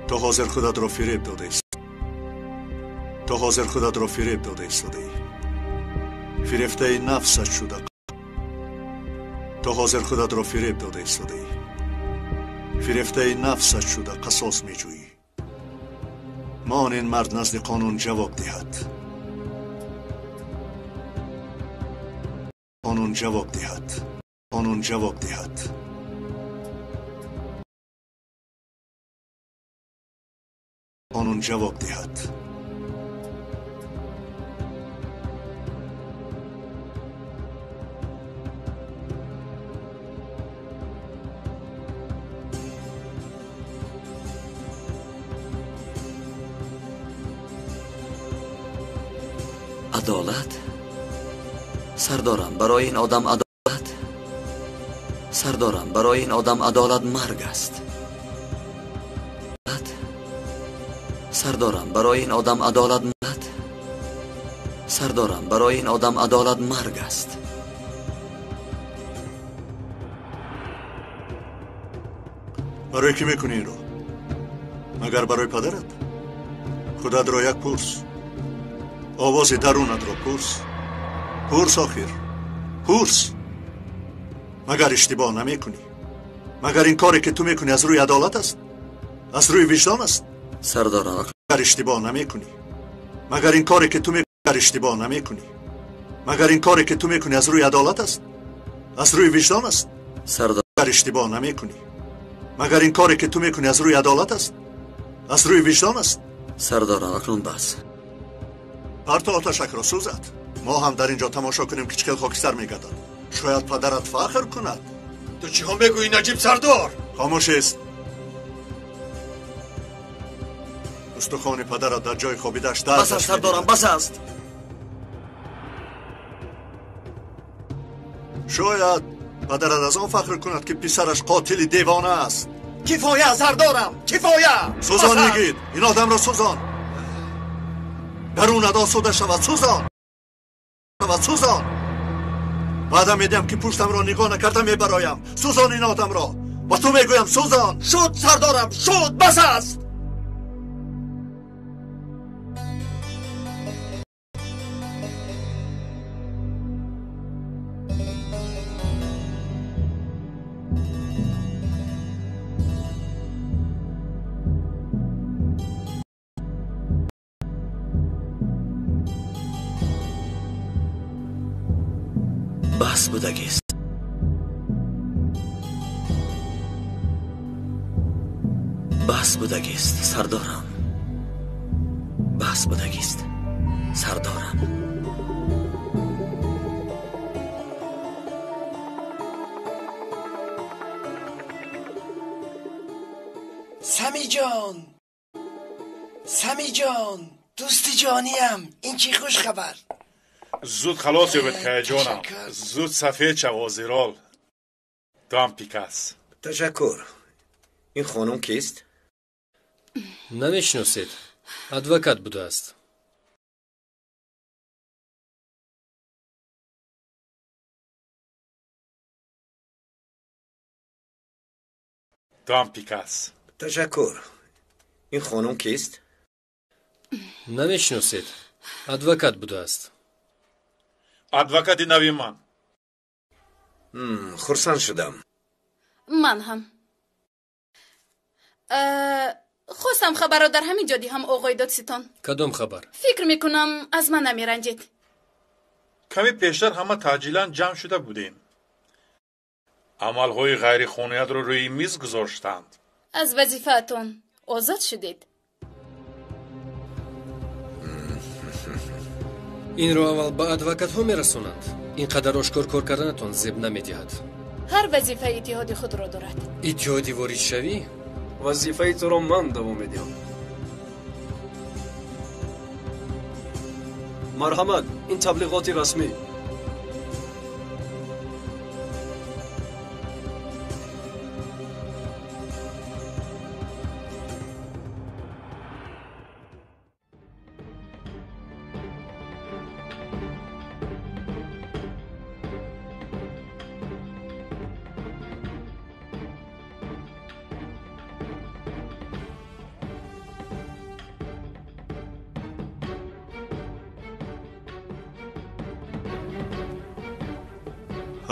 Speaker 3: То ҳозир худатро фиреб дода истодаӣ. То ҳозир худатро фиреб дода истодаӣ. Фирефтаи нафсаш шуда. То ҳозир худатро фиреб дода истодаӣ. Фирефтаи нафсаш шуда қасос меҷӯӣ. Мон ин мард назди қонун ҷавоб диҳад. Қонун ҷавоб диҳад. Қонун ҷавоб диҳад. Қонун ҷавоб диҳад.
Speaker 1: Адолат? Сардорам, барои ин одам адолат. Сардорам, барои ин одам адолат марг аст. Сардорам, барои ин одам адолат. Сардорам, барои ин одам адолат марг аст.
Speaker 3: Барои кӣ мекунӣ инро? Магар барои падарат? Худатро як пурс. Овози дарунатро пурс. Пурс, охир, пурс. Магар иштибоҳ намекунӣ? Магар ин коре, ки ту мекунӣ, аз рӯи адолат аст? Аз рӯи виҷдон аст?
Speaker 1: Сардорам,
Speaker 3: магар иштибоҳ намекунӣ? Магар ин коре, ки ту мекунӣ, иштибоҳ намекунӣ? Магар ин коре, ки ту мекунӣ, аз рӯи адолат аст? Аз рӯи виҷдон аст?
Speaker 1: Сардор,
Speaker 3: магар иштибоҳ намекунӣ? Магар ин коре, ки ту мекунӣ, аз рӯи адолат аст? Аз рӯи виҷдон аст?
Speaker 1: Сардорам, акнун бас.
Speaker 3: Парто оташакро сӯзад. Мо ҳам дар ин ҷо тамошо кунем, ки чӣ хел хокистар мегардад. Шояд падарат фахр кунад.
Speaker 6: Ту чиҳо мегӯӣ, Наҷиб сардор?
Speaker 3: Хомӯш аст. Устухони падарат дар ҷои хобидааш дард.
Speaker 1: Бас аст, сардорам, бас аст.
Speaker 3: Шояд падарат аз он фахр кунад, ки писараш қотили девона аст.
Speaker 6: Кифоя, сардорам, кифоя.
Speaker 3: Сӯзон, Игит, ин одамро сӯзон. Дарунат осуда шавад. Сӯзон, сӯзон. Ваъда медиҳам, ки пуштамро нигоҳ накарда мебароям. Сӯзон ин одамро. Ба ту мегӯям, сӯзон.
Speaker 6: Шуд, сардорам, шуд, бас аст.
Speaker 1: Бас будагист. Бас будагист, сардорам. Бас будагист, сардорам.
Speaker 5: Самиҷон, Самиҷон, дӯсти ҷониям, ин чӣ хушхабар?
Speaker 12: Зуд халос ёбед, каяҷонам. Зуд сафед шав, озирол. Ту ҳам пикас.
Speaker 9: Ташаккур. Ин хонум кист?
Speaker 4: Намешиносед. Адвокат будааст.
Speaker 12: Ту ҳам пикас.
Speaker 9: Ташаккур. Ин хонум кист?
Speaker 4: Намешиносед. Адвокат будааст.
Speaker 12: Адвокати нави ман.
Speaker 9: Хурсанд шудам.
Speaker 11: Ман ҳам. Хостам хабарро дар ҳамин ҷо диҳам, оғои додситон.
Speaker 4: Кадом хабар?
Speaker 11: Фикр мекунам, аз ман намеранҷед.
Speaker 12: Каме пештар ҳама таъҷилан ҷамъ шуда будем. Амалҳои ғайриқонуниятро рӯи миз гузоштанд.
Speaker 11: Аз вазифаатон озод шудед.
Speaker 4: Инро аввал ба адвокатҳо мерасонанд. Ин қадар ошкор кор карданатон зеб намедиҳад.
Speaker 11: Ҳар вазифа иттиҳоди худро дорад.
Speaker 4: Иттиҳоди воридшавӣ?
Speaker 19: Вазифаи туро ман давом медиҳам. Марҳамат, ин таблиғоти расмӣ.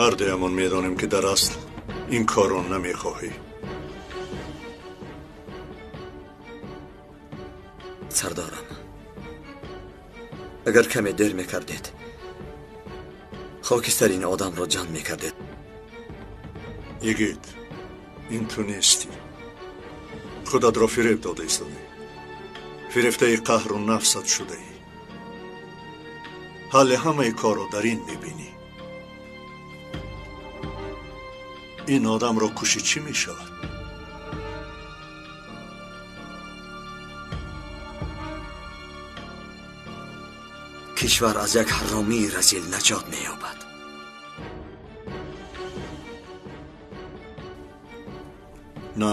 Speaker 3: Ҳар дуямон медонем, ки дар асл ин корро намехоҳӣ.
Speaker 1: Сардорам, агар каме дер мекардед, хокистар ин одамро ҷамъ мекардед.
Speaker 3: Йигит, ин ту нестӣ. Худатро фиреб дода истодаӣ. Фирефтаи қаҳру нафсат шудаӣ. Ҳалли ҳамаи корро дар ин мебинӣ. Ин одамро кушӣ чӣ мешавад?
Speaker 1: Кишвар аз як ҳаромии разил наҷот меёбад.
Speaker 3: На,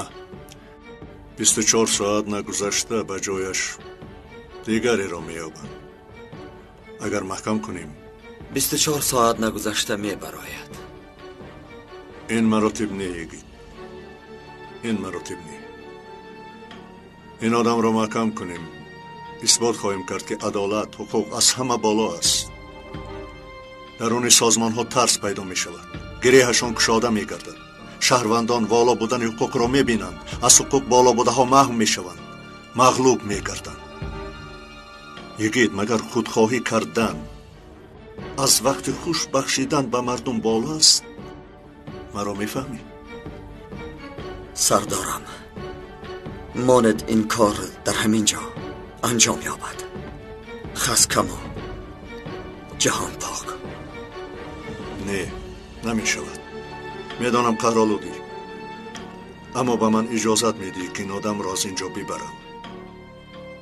Speaker 3: 24 соат нагузашта ба ҷояш дигареро меёбанд. Агар маҳкам кунем,
Speaker 1: 24 соат нагузашта мебарояд.
Speaker 3: Ин маротиб не, йигит. Ин маротиб не. Ин одамро маҳкам кунем. Исбот хоҳем кард, ки адолат, ҳуқуқ аз ҳама боло аст. Даруни созмонҳо тарс пайдо мешавад. Гиреҳашон кушода мегардад. Шаҳрвандон воло будани ҳуқуқро мебинанд. Аз ҳуқуқ боло будаҳо маҳв мешаванд. Мағлуб мегарданд. Йигит, магар худхоҳӣ кардан аз вақти хуш бахшидан ба мардум боло аст? Маро мефаҳмӣ?
Speaker 1: Сардорам, монед ин кор дар ҳамин ҷо анҷом ёбад. Хаскаму ҷаҳон пок.
Speaker 3: Не, намешавад. Медонам қаҳролудӣ, аммо ба ман иҷозат медиҳӣ, ки ин одамро аз ин ҷо бибарам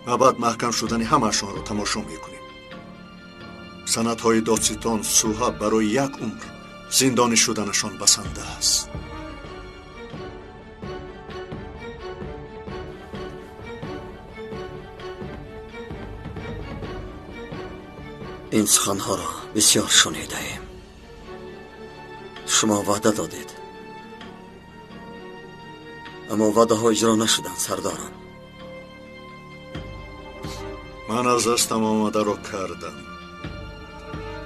Speaker 3: ва баъд маҳкам шудани ҳамаашонро тамошо мекунем. Санадҳои додситон Суҳаб барои як умр зиндонӣ шуданашон басанда аст.
Speaker 1: Ин суханҳоро бисёр шунидаем. Шумо ваъда додед, аммо ваъдаҳо иҷро нашуданд, сардорам.
Speaker 3: Ман аз дастам омадаро кардам.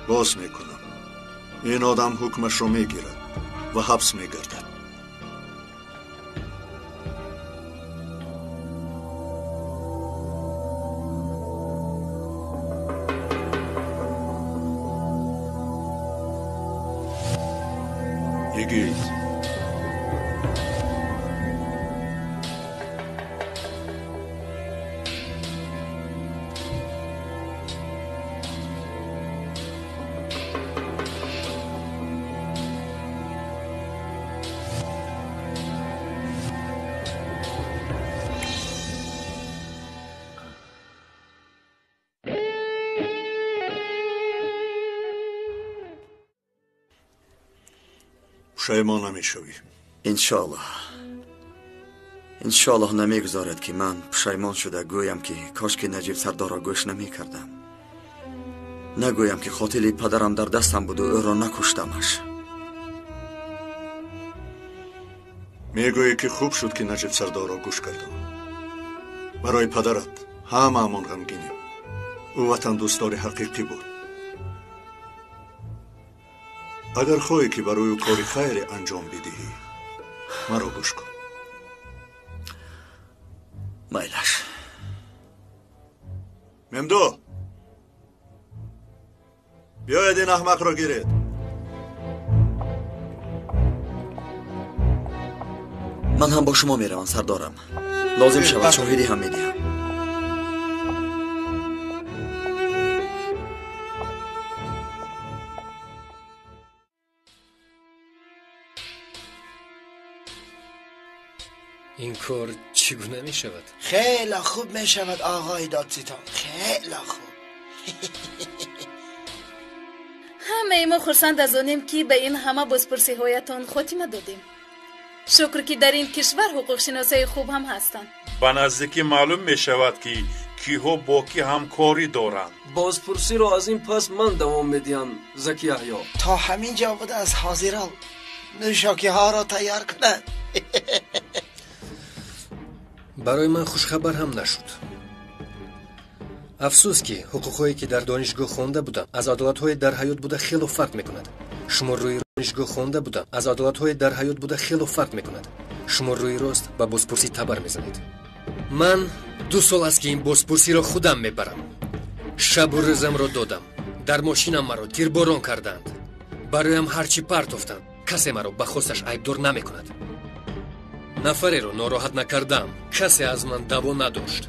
Speaker 3: Боз мекунам. Ин одам ҳукмашро мегирад ва ҳабс мегардад. Йигит, пушаймон намешавӣ.
Speaker 1: Иншоаллоҳ. Иншоаллоҳ намегузорад, ки ман пушаймон шуда гӯям, ки кошки Наҷиб Сардорро гӯш намекардам. Нагӯям, ки қотили падарам дар дастам буду ӯро накуштамаш.
Speaker 3: Мегӯӣ, ки хуб шуд, ки Наҷиб Сардорро гӯш кардам. Барои падарат ҳамаамон ғамгинем. Ӯ ватандӯстдори ҳақиқӣ буд. Агар хоҳӣ, ки барои ӯ кори хайре анҷом бидиҳӣ, маро гӯш кун.
Speaker 1: Майлаш.
Speaker 3: Мемдо, биёед ин аҳмақро гиред.
Speaker 1: Ман ҳам бо шумо меравам, сардорам. Лозим шавад шоҳидӣ ҳам медиҳам.
Speaker 4: Ин кор чӣ гуна мешавад?
Speaker 5: Хеле хуб мешавад, оғои додситон, хеле хуб.
Speaker 11: Ҳамаи мо хурсанд аз онем, ки ба ин ҳама бозпурсиҳоятон хотима додем. Шукр, ки дар ин кишвар ҳуқуқшиносои хуб ҳам ҳастанд.
Speaker 12: Ба наздикӣ маълум мешавад, ки киҳо бо кӣ ҳамкорӣ доранд.
Speaker 19: Бозпурсиро аз ин пас ман давом медиҳам, Заки Яҳё.
Speaker 5: То ҳамин ҷо буда аз ҳозирон нӯшокиҳоро тайёр кунад.
Speaker 4: Барои ман хушхабар ҳам нашуд. Афсӯс, ки ҳуқуқҳое, ки дар донишгоҳ хонда будам, аз адолатҳои дар ҳаёт буда хело фарқ мекунад. Шумо рӯи донишгоҳ хонда будам, аз адолатҳои дар ҳаёт буда хело фарқ мекунад. Шумо рӯи рост ба бозпурсӣ табар мезанед. Ман 2 сол аст, ки ин бозпурсиро худам мебарам. Шабу рӯзамро додам. Дар мошинам маро тирборон карданд. Бароям ҳарчи партофтанд, касе маро ба хосташ айбдор намекунад. Нафареро нороҳат накардам, касе аз ман даво надошт.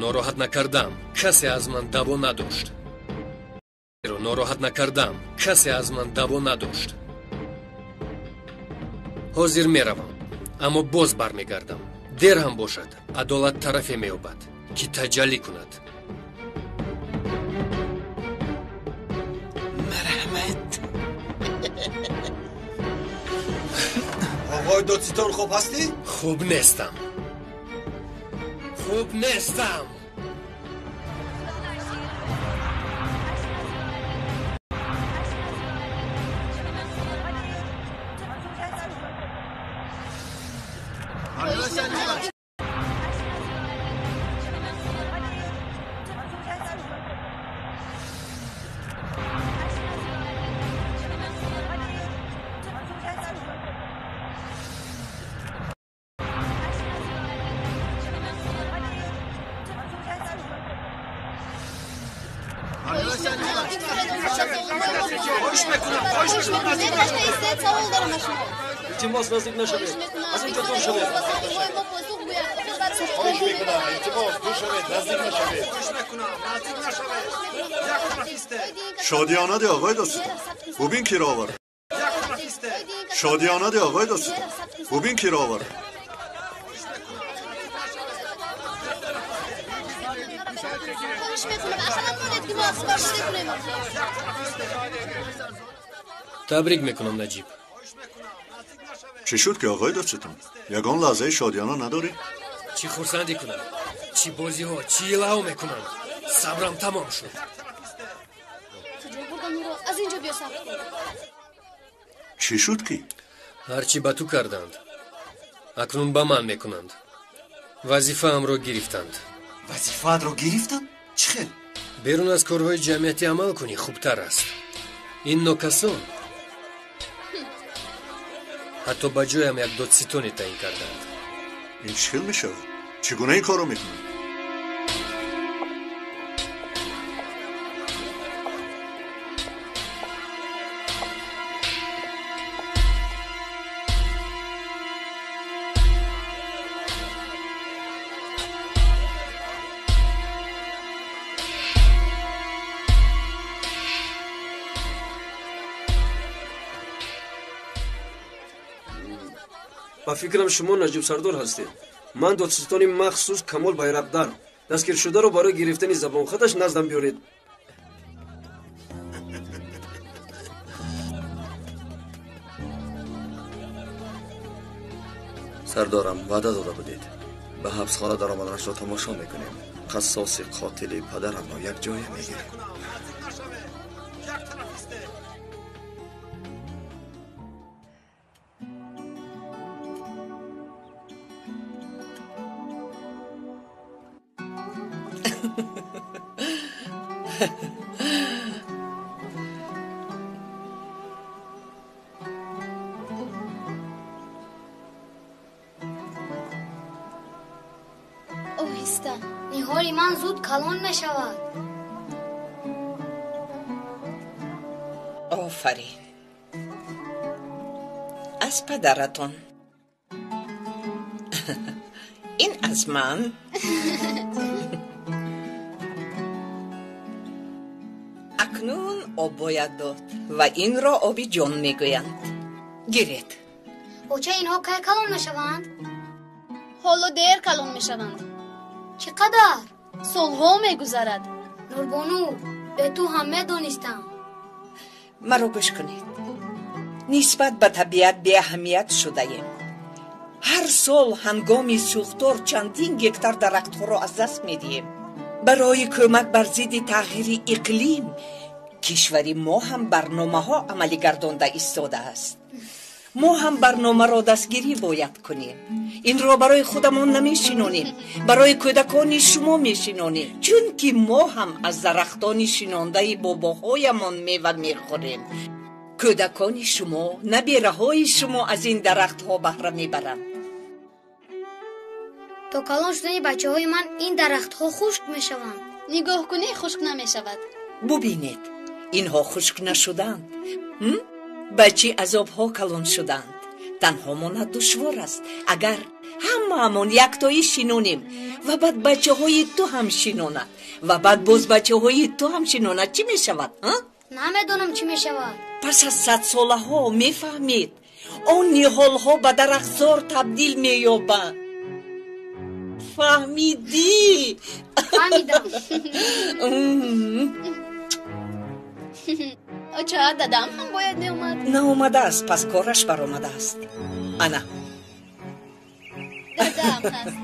Speaker 4: Нороҳат накардам, касе аз ман даво надошт. Нороҳат накардам, касе аз ман даво надошт. Ҳозир меравам, аммо боз бармегардам. Дер ҳам бошад, адолат тарафе меёбад, ки таҷаллӣ кунад.
Speaker 5: Марҳамат.
Speaker 6: Оғои додситон, хуб ҳастӣ?
Speaker 4: Хуб нестам. Хуб нестам.
Speaker 19: Илтимос, наздик нашавед. Аз ин ҷо дур шавед.
Speaker 6: Хоҳиш мекунам, илтимос, дур шавед, наздик нашавед.
Speaker 3: Шодиёнади оғои додситон, бубин киро овард. Шодиёнади оғои додситон, бубин киро овард.
Speaker 4: Табрик мекунам, Наҷиб.
Speaker 3: Чӣ шуд, ки оғои додситон, ягон лаҳзаи шодиёна надорӣ?
Speaker 4: Чӣ хурсандӣ кунам, чӣ бозиҳо, чӣ ҳилаҳо мекунам. Сабрам тамом шуд.
Speaker 7: Аз ин ҷо биё, сабр кун.
Speaker 3: Чӣ шуд, ки?
Speaker 4: Ҳарчи ба ту карданд, акнун ба ман мекунанд. Вазифаамро гирифтанд.
Speaker 1: Вазифаатро гирифтанд? Чӣ хел?
Speaker 4: Берун аз корҳои ҷамъиятӣ амал кунӣ хубтар аст. Ин нокасон ҳатто ба ҷоям як додситоне таъин карданд.
Speaker 3: Ин чӣ хел мешавад? Чӣ гуна ин корро мекунӣ?
Speaker 19: Ба фикрам, шумо Наҷиб Сардор ҳастед. Ман додситони махсус Камол Байрақдар. Дастгиршударо барои гирифтани забонхаташ наздам биёред.
Speaker 1: Сардорам, ваъда дода будед. Ба ҳабсхона даромаданашро тамошо мекунем. Қассоси қотили падарамро якҷоя мегирем.
Speaker 7: Оҳиста.
Speaker 21: Ниҳоли ман зуд калон мешавад.
Speaker 22: Офарин. Аз падаратон. Ин аз ман. Акнун об бояд дод ва инро оби ҷон мегӯянд. Гиред.
Speaker 21: Оча, инҳо кай калон мешаванд?
Speaker 7: Ҳоло дер калон мешаванд.
Speaker 21: Чӣ қадар?
Speaker 7: Солҳо мегузарад.
Speaker 21: Нурбону, бе ту ҳам медонистам.
Speaker 22: Маро гӯш кунед. Нисбат ба табиат беаҳамият шудаем. Ҳар сол ҳангоми сӯхтор чандин гектар дарахтҳоро аз даст медиҳем. Барои кӯмак бар зидди тағйири иқлим кишвари мо ҳам барномаҳо амалӣ гардонда истодааст. Мо ҳам барномаро дастгирӣ бояд кунем. Инро барои худамон намешинонем, барои кӯдакони шумо мешинонем, чунки мо ҳам аз дарахтони шинондаи бобоҳоямон мева мехӯрем. Кӯдакони шумо, набераҳои шумо аз ин дарахтҳо баҳра мебаранд.
Speaker 21: То калон шудани бачаҳои ман ин дарахтҳо хушк мешаванд.
Speaker 7: Нигоҳ кунӣ, хушк намешавад.
Speaker 22: Бубинед, инҳо хушк нашуданд. Ба чӣ азобҳо калон шуданд. Танҳо монад душвор аст. Агар ҳамаамон яктоӣ шинонем ва баъд бачаҳои ту ҳам шинонад ва баъд боз бачаҳои ту ҳам шинонад, чӣ мешавад?
Speaker 21: Намедонам чӣ мешавад.
Speaker 22: Пас аз садсолаҳо мефаҳмед, он ниҳолҳо ба дарахтзор табдил меёбанд. Фаҳмидӣ?
Speaker 21: Фаҳмидам.
Speaker 7: Оча, дадам ҳам бояд меомад.
Speaker 22: Наомадааст, пас кораш баромадааст. Ана.
Speaker 7: Дадам ҳаст.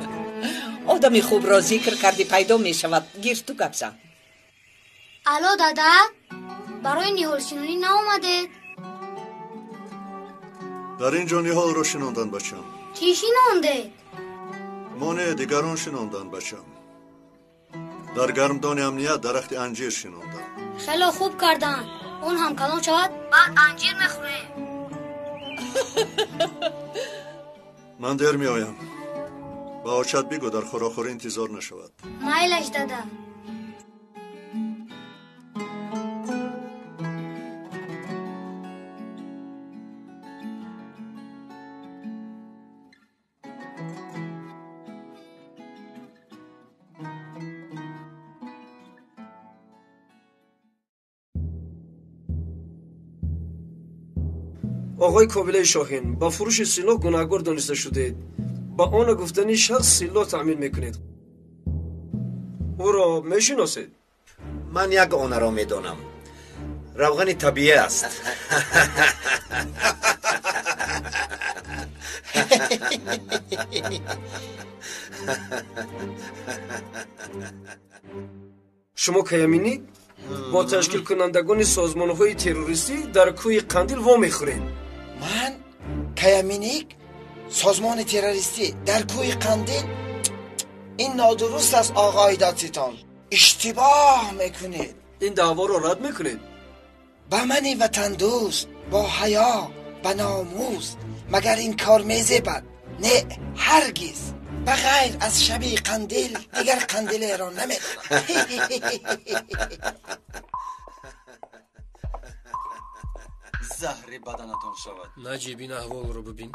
Speaker 22: Одами хубро зикр кардӣ, пайдо мешавад. Гир, ту гап зан.
Speaker 21: Алло, дада, барои ниҳолшинонӣ наомадед?
Speaker 3: Дар ин ҷо ниҳолро шинонданд, бачам.
Speaker 21: Чӣ шинондед?
Speaker 3: Мо не, дигарон шинонданд, бачам. Дар гармдони амният дарахти анҷир шинонданд.
Speaker 21: Хело хуб карданд. Он ҳам калон шавад, баъд анҷир мехӯрем.
Speaker 3: Ман дер меоям. Ба очат бигӯ дар хӯрокхӯрӣ интизор нашавад.
Speaker 21: Майлаш, дада.
Speaker 19: Оғои Кобилаи Шоҳин, ба фурӯши силоҳ гунаҳгор дониста шудед. Ба он гуфтани шахс силоҳ таъмин мекунед. Ӯро мешиносед?
Speaker 9: Ман як онаро медонам. Равғани табиӣ аст.
Speaker 19: Шумо каяминӣ бо ташкилкунандагони созмонҳои террористӣ дар кӯҳи Қандил вомехӯред.
Speaker 5: Ман Каяминик, созмони террористӣ дар кӯҳи Қандил? Ин нодуруст аст, оғои додситон. Иштибоҳ мекунед.
Speaker 19: Ин даъворо рад мекунед?
Speaker 5: Ба мани ватандӯст, бо ҳаё, ба номус, магар ин кор мезебад? Не, ҳаргиз. Ба ғайр аз шаби қандил дигар қандилеро намедонам.
Speaker 20: Заҳри баданатон шавад.
Speaker 4: Наҷиб, ин аҳволро бибин.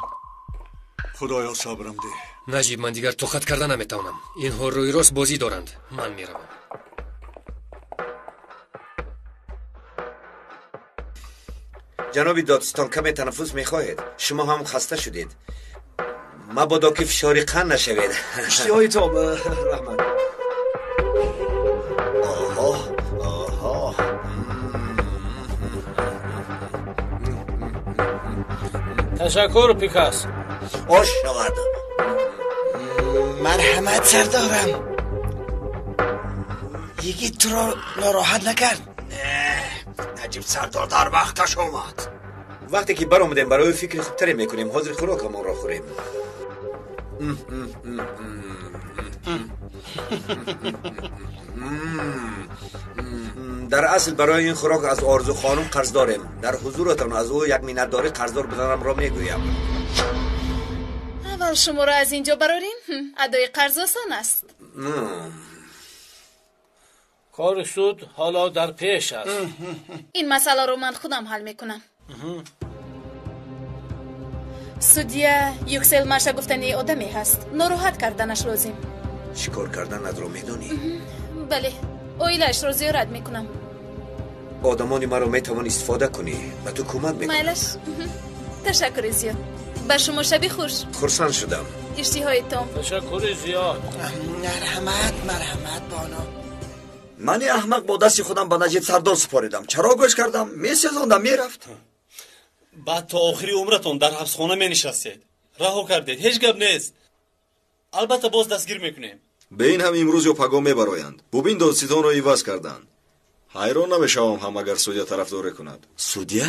Speaker 3: Худоё, сабрам деҳ.
Speaker 4: Наҷиб, ман дигар тоқат карда наметавонам. Инҳо рӯи рост бозӣ доранд. Ман меравам.
Speaker 9: Ҷаноби додстон, каме танаффус мехоҳед? Шумо ҳам хаста шудед. Мабодо ки фишори қанд нашавед.
Speaker 19: Иштиҳои тоб, раҳмат.
Speaker 9: Оҳо, оҳо.
Speaker 8: Ташаккур, Пикас.
Speaker 9: Ош шавад.
Speaker 5: Марҳамат сардорам. Йигит туро нороҳат накард? Не, Наҷиб сардор дар вақташ омад.
Speaker 9: Вақте ки баромадем барои фикри хубтаре мекунем. Ҳозир хӯрокамонро хӯрем. Дар асл барои ин хӯрок аз Орзу хонум қарз дорем. Дар ҳузуратон аз ӯ як миннатдорӣ қарздор буданамро мегӯям.
Speaker 11: Аввал шуморо аз ин ҷо барорем. Адои қарз осон аст.
Speaker 8: Кори суд ҳоло дар пеш аст.
Speaker 11: Ин масъаларо ман худам ҳал мекунам. Судья Юксел Маша гуфтани одаме ҳаст. Нороҳат карданаш лозим.
Speaker 9: Чӣ кор карданатро медонӣ?
Speaker 11: Бале, оилаашро зиёрат мекунам.
Speaker 9: Одамони маро метавон истифода кунӣ, ба ту кӯмак мекунам.
Speaker 11: Майлаш. Ташаккури зиёд. Ба шумо шаби хуш.
Speaker 9: Хурсанд шудам.
Speaker 11: Иштиҳои том.
Speaker 8: Ташаккури зиёд.
Speaker 5: Марҳамат, марҳамат, боно.
Speaker 1: Мани аҳмақ бо дасти худам ба Наҷиб сардор супоридам. Чаро гӯш кардам? Месезондам, мерафт.
Speaker 14: Баъд то охири умратон дар ҳабсхона менишастед. Раҳо кардед, ҳеҷ гап нест. Албатта боз дастгир мекунем.
Speaker 2: Бе ин ҳам имрӯз ё пагоҳ мебароянд. Бубин, додситонро иваз карданд. Ҳайрон намешавам ҳам агар судья тарафдорӣ кунад.
Speaker 1: Судья?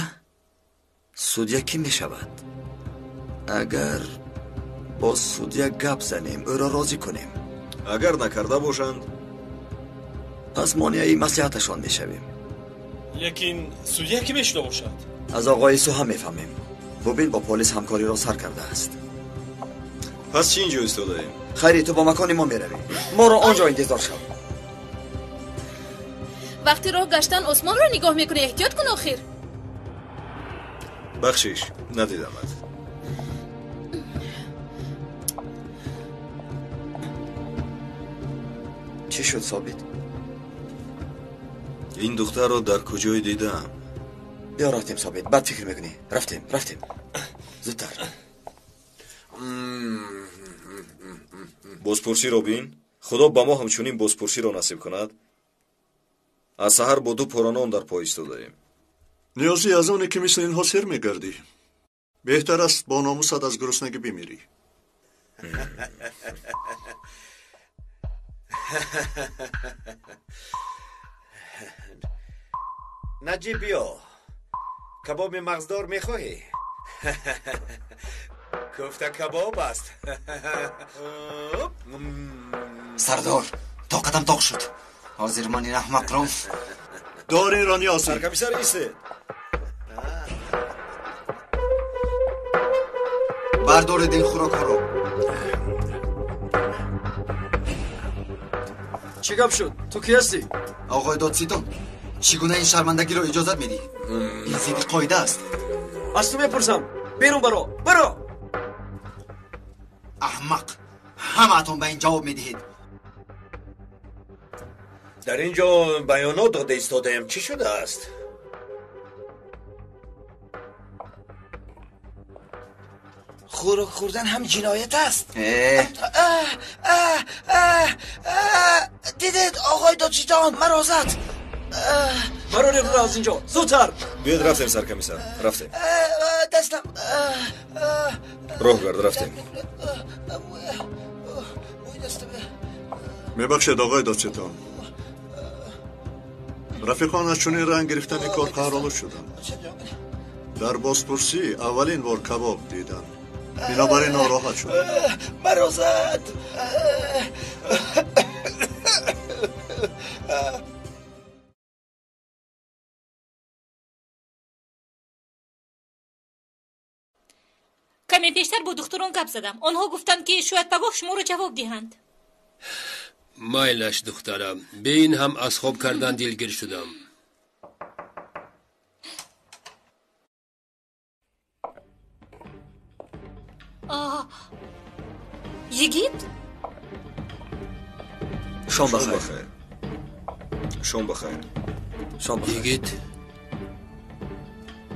Speaker 1: Судья кӣ мешавад? Агар бо судья гап занем, ӯро розӣ кунем.
Speaker 2: Агар накарда бошанд,
Speaker 1: пас монеаи маслиҳаташон мешавем.
Speaker 14: Лекин судья кӣ мешуда бошад?
Speaker 1: Аз оғои Суҳа мефаҳмем. Бубин, бо полис ҳамкориро сар кардааст.
Speaker 2: Пас чӣ инҷо истодаем?
Speaker 1: Хайри, ту ба макони мо меравӣ. Моро он ҷо интизор шав.
Speaker 11: Вақти роҳ гаштан осмонро нигоҳ мекунӣ, эҳтиёт кун охир.
Speaker 2: Бахшиш, надидамат.
Speaker 1: Чӣ шуд, Собит?
Speaker 2: Ин духтарро дар куҷое дидаам?
Speaker 1: Биё рафтем, Собит. Бад фикр мекунӣ. Рафтем, рафтем. Зудтар.
Speaker 2: Бозпурсиро бин. Худо ба мо ҳамчунин бозпурсиро насиб кунад. Аз саҳар бо ду пора нон дар по истодаем.
Speaker 3: Ниёзӣ аз оне ки мисли инҳо сер мегардӣ. Беҳтар аст бо номусат аз гуруснагӣ бимирӣ.
Speaker 9: Наҷиб, биё. Кабоби мағздор мехоҳӣ? Куфта кабоб аст.
Speaker 20: Сардор, тоқатам тоқ шуд. Ҳозир ман ин аҳмақро.
Speaker 3: Дор инро, Ниёзӣ.
Speaker 2: Саркомиссар, истед.
Speaker 20: Бардоред ин хӯрокҳоро.
Speaker 19: Чӣ гап шуд? Ту кӣ ҳастӣ?
Speaker 20: Оғои додситон, чӣ гуна ин шармандагиро иҷозат медиҳӣ? Ин зидди қоида аст.
Speaker 19: Аз ту мепурсам. Берун баро, баро!
Speaker 20: Аҳмақ, ҳамаатон ба ин ҷавоб медиҳед.
Speaker 9: Дар ин ҷо баёнот дода истодаем. Чӣ шудааст?
Speaker 5: Хӯрок хӯрдан ҳам ҷиноят аст. Дидед, оғои додситон, маро зад.
Speaker 19: Бароред ӯро аз ин ҷо, зудтар.
Speaker 2: Биёед рафтем, саркомиссар, рафтем.
Speaker 5: Дастам.
Speaker 2: Роҳ гард, рафтем.
Speaker 3: Мебахшед, оғои додситон. Рафиқон аз чунин ранг гирифтани кор қаҳролуд шуданд. Дар бозпурсӣ аввалин бор кабоб диданд. Бинобар ин нороҳат шудам.
Speaker 5: Маро зад.
Speaker 15: Каме пештар бо духтурон гап задам. Онҳо гуфтанд, ки шояд пагоҳ шуморо ҷавоб диҳанд.
Speaker 17: Майлаш, духтарам, бе ин ҳам аз хоб кардан дилгир шудам.
Speaker 15: Йигит?
Speaker 1: Шом бахайр.
Speaker 2: Шом бахайр.
Speaker 1: Шом бахайр.
Speaker 17: Йигит,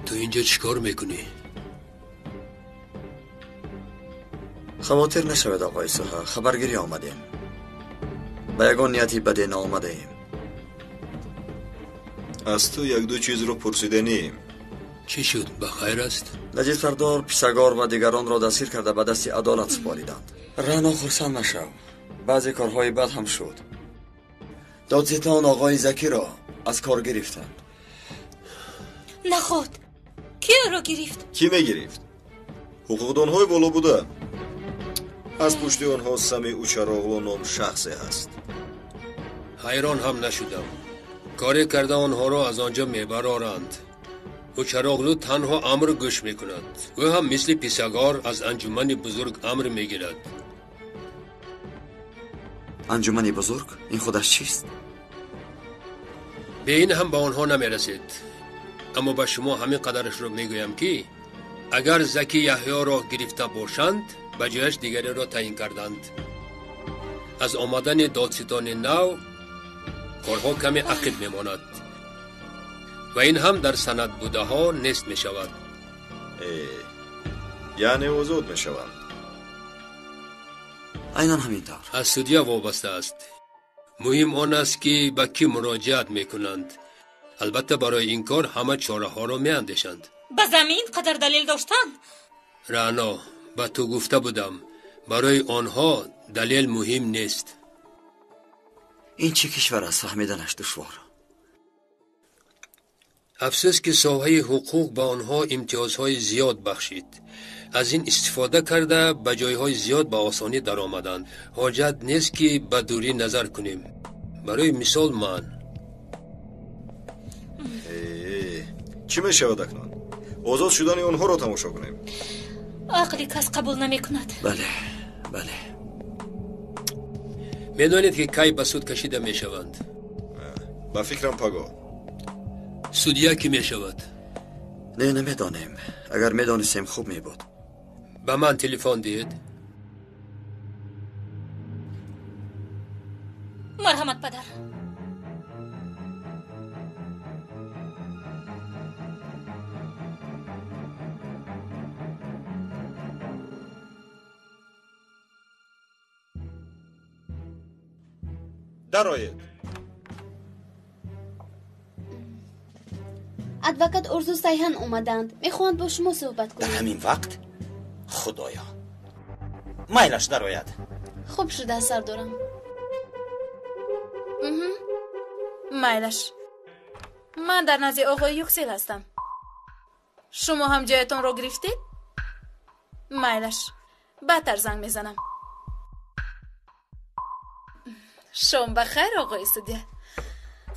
Speaker 17: ту инҷо чӣ кор мекунӣ?
Speaker 1: Хавотир нашавед, оғои Суҳа, хабаргирӣ омадем. Ба ягон нияти баде наомадаем.
Speaker 2: Аз ту як-ду чизро пурсиданием.
Speaker 17: Чӣ шуд, ба хайр аст?
Speaker 1: Наҷиб сардор, писагор ва дигаронро дастгир карда ба дасти адолат супориданд. Рано, хурсанд нашав. Баъзе корҳои бад ҳам шуд. Додситон оғои Закиро аз кор гирифтанд.
Speaker 15: Наход, кӣ ӯро гирифт?
Speaker 2: Кӣ мегирифт? Ҳуқуқдонҳои боло буда. Аз пушти онҳо Сами Учароғлу ном шахсе ҳаст.
Speaker 17: Ҳайрон ҳам нашудам. Коре карда онҳоро аз он ҷо мебароранд. Учароғлу танҳо амр гӯш мекунад. Ӯ ҳам мисли писагор аз анҷумани бузург амр мегирад.
Speaker 1: Анҷумани бузург? Ин худаш чист?
Speaker 17: Бе ин ҳам ба онҳо намерасед. Аммо ба шумо ҳамин қадарашро мегӯям ки агар Заки Яҳёро гирифта бошанд, ба ҷояш дигареро таъин карданд. Аз омадани додситони нав корҳо каме ақиб мемонад ва ин ҳам дар санад будаҳо нест мешавад.
Speaker 2: Яъне озод мешаванд.
Speaker 1: Айнан ҳамин тавр.
Speaker 17: Аз судя вобаста аст. Муҳим он аст ки ба кӣ муроҷиат мекунанд. Албатта барои ин кор ҳама чораҳоро меандешанд.
Speaker 15: Ба замин қадар далел доштан?
Speaker 17: Раъно, ба ту гуфта будам, барои онҳо далел муҳим нест.
Speaker 1: Ин чӣ кишвар аст, фаҳмиданаш душвор.
Speaker 17: Афсӯс ки соҳаи ҳуқуқ ба онҳо имтиёзҳои зиёд бахшид. Аз ин истифода карда ба ҷойҳои зиёд ба осонӣ даромаданд. Ҳоҷат нест ки ба дурӣ назар кунем. Барои мисол ман.
Speaker 2: Чӣ мешавад акнун? Озод шудани онҳоро тамошо кунем.
Speaker 15: Ақли кас қабул намекунад.
Speaker 1: Бале, бале.
Speaker 17: Медонед ки кай ба суд кашида мешаванд?
Speaker 2: Ба фикрам пагоҳ.
Speaker 17: Судя кӣ мешавад?
Speaker 1: Не, намедонем. Агар медонистем хуб мебуд.
Speaker 17: Ба ман телефон диҳед.
Speaker 15: Марҳамат, падар.
Speaker 9: Дароед.
Speaker 7: Адвокат Орзу Сайҳан омаданд. Мехоҳанд бо шумо суҳбат кунанд.
Speaker 5: Дар ҳамин вақт? Худоё, майлаш дарояд.
Speaker 7: Хуб шуда, сардорам.
Speaker 11: Майлаш. Ман дар назди оғои Юксел ҳастам. Шумо ҳам ҷоятонро гирифтед? Майлаш. Баъдтар занг мезанам. Шом ба хайр, оғои судя.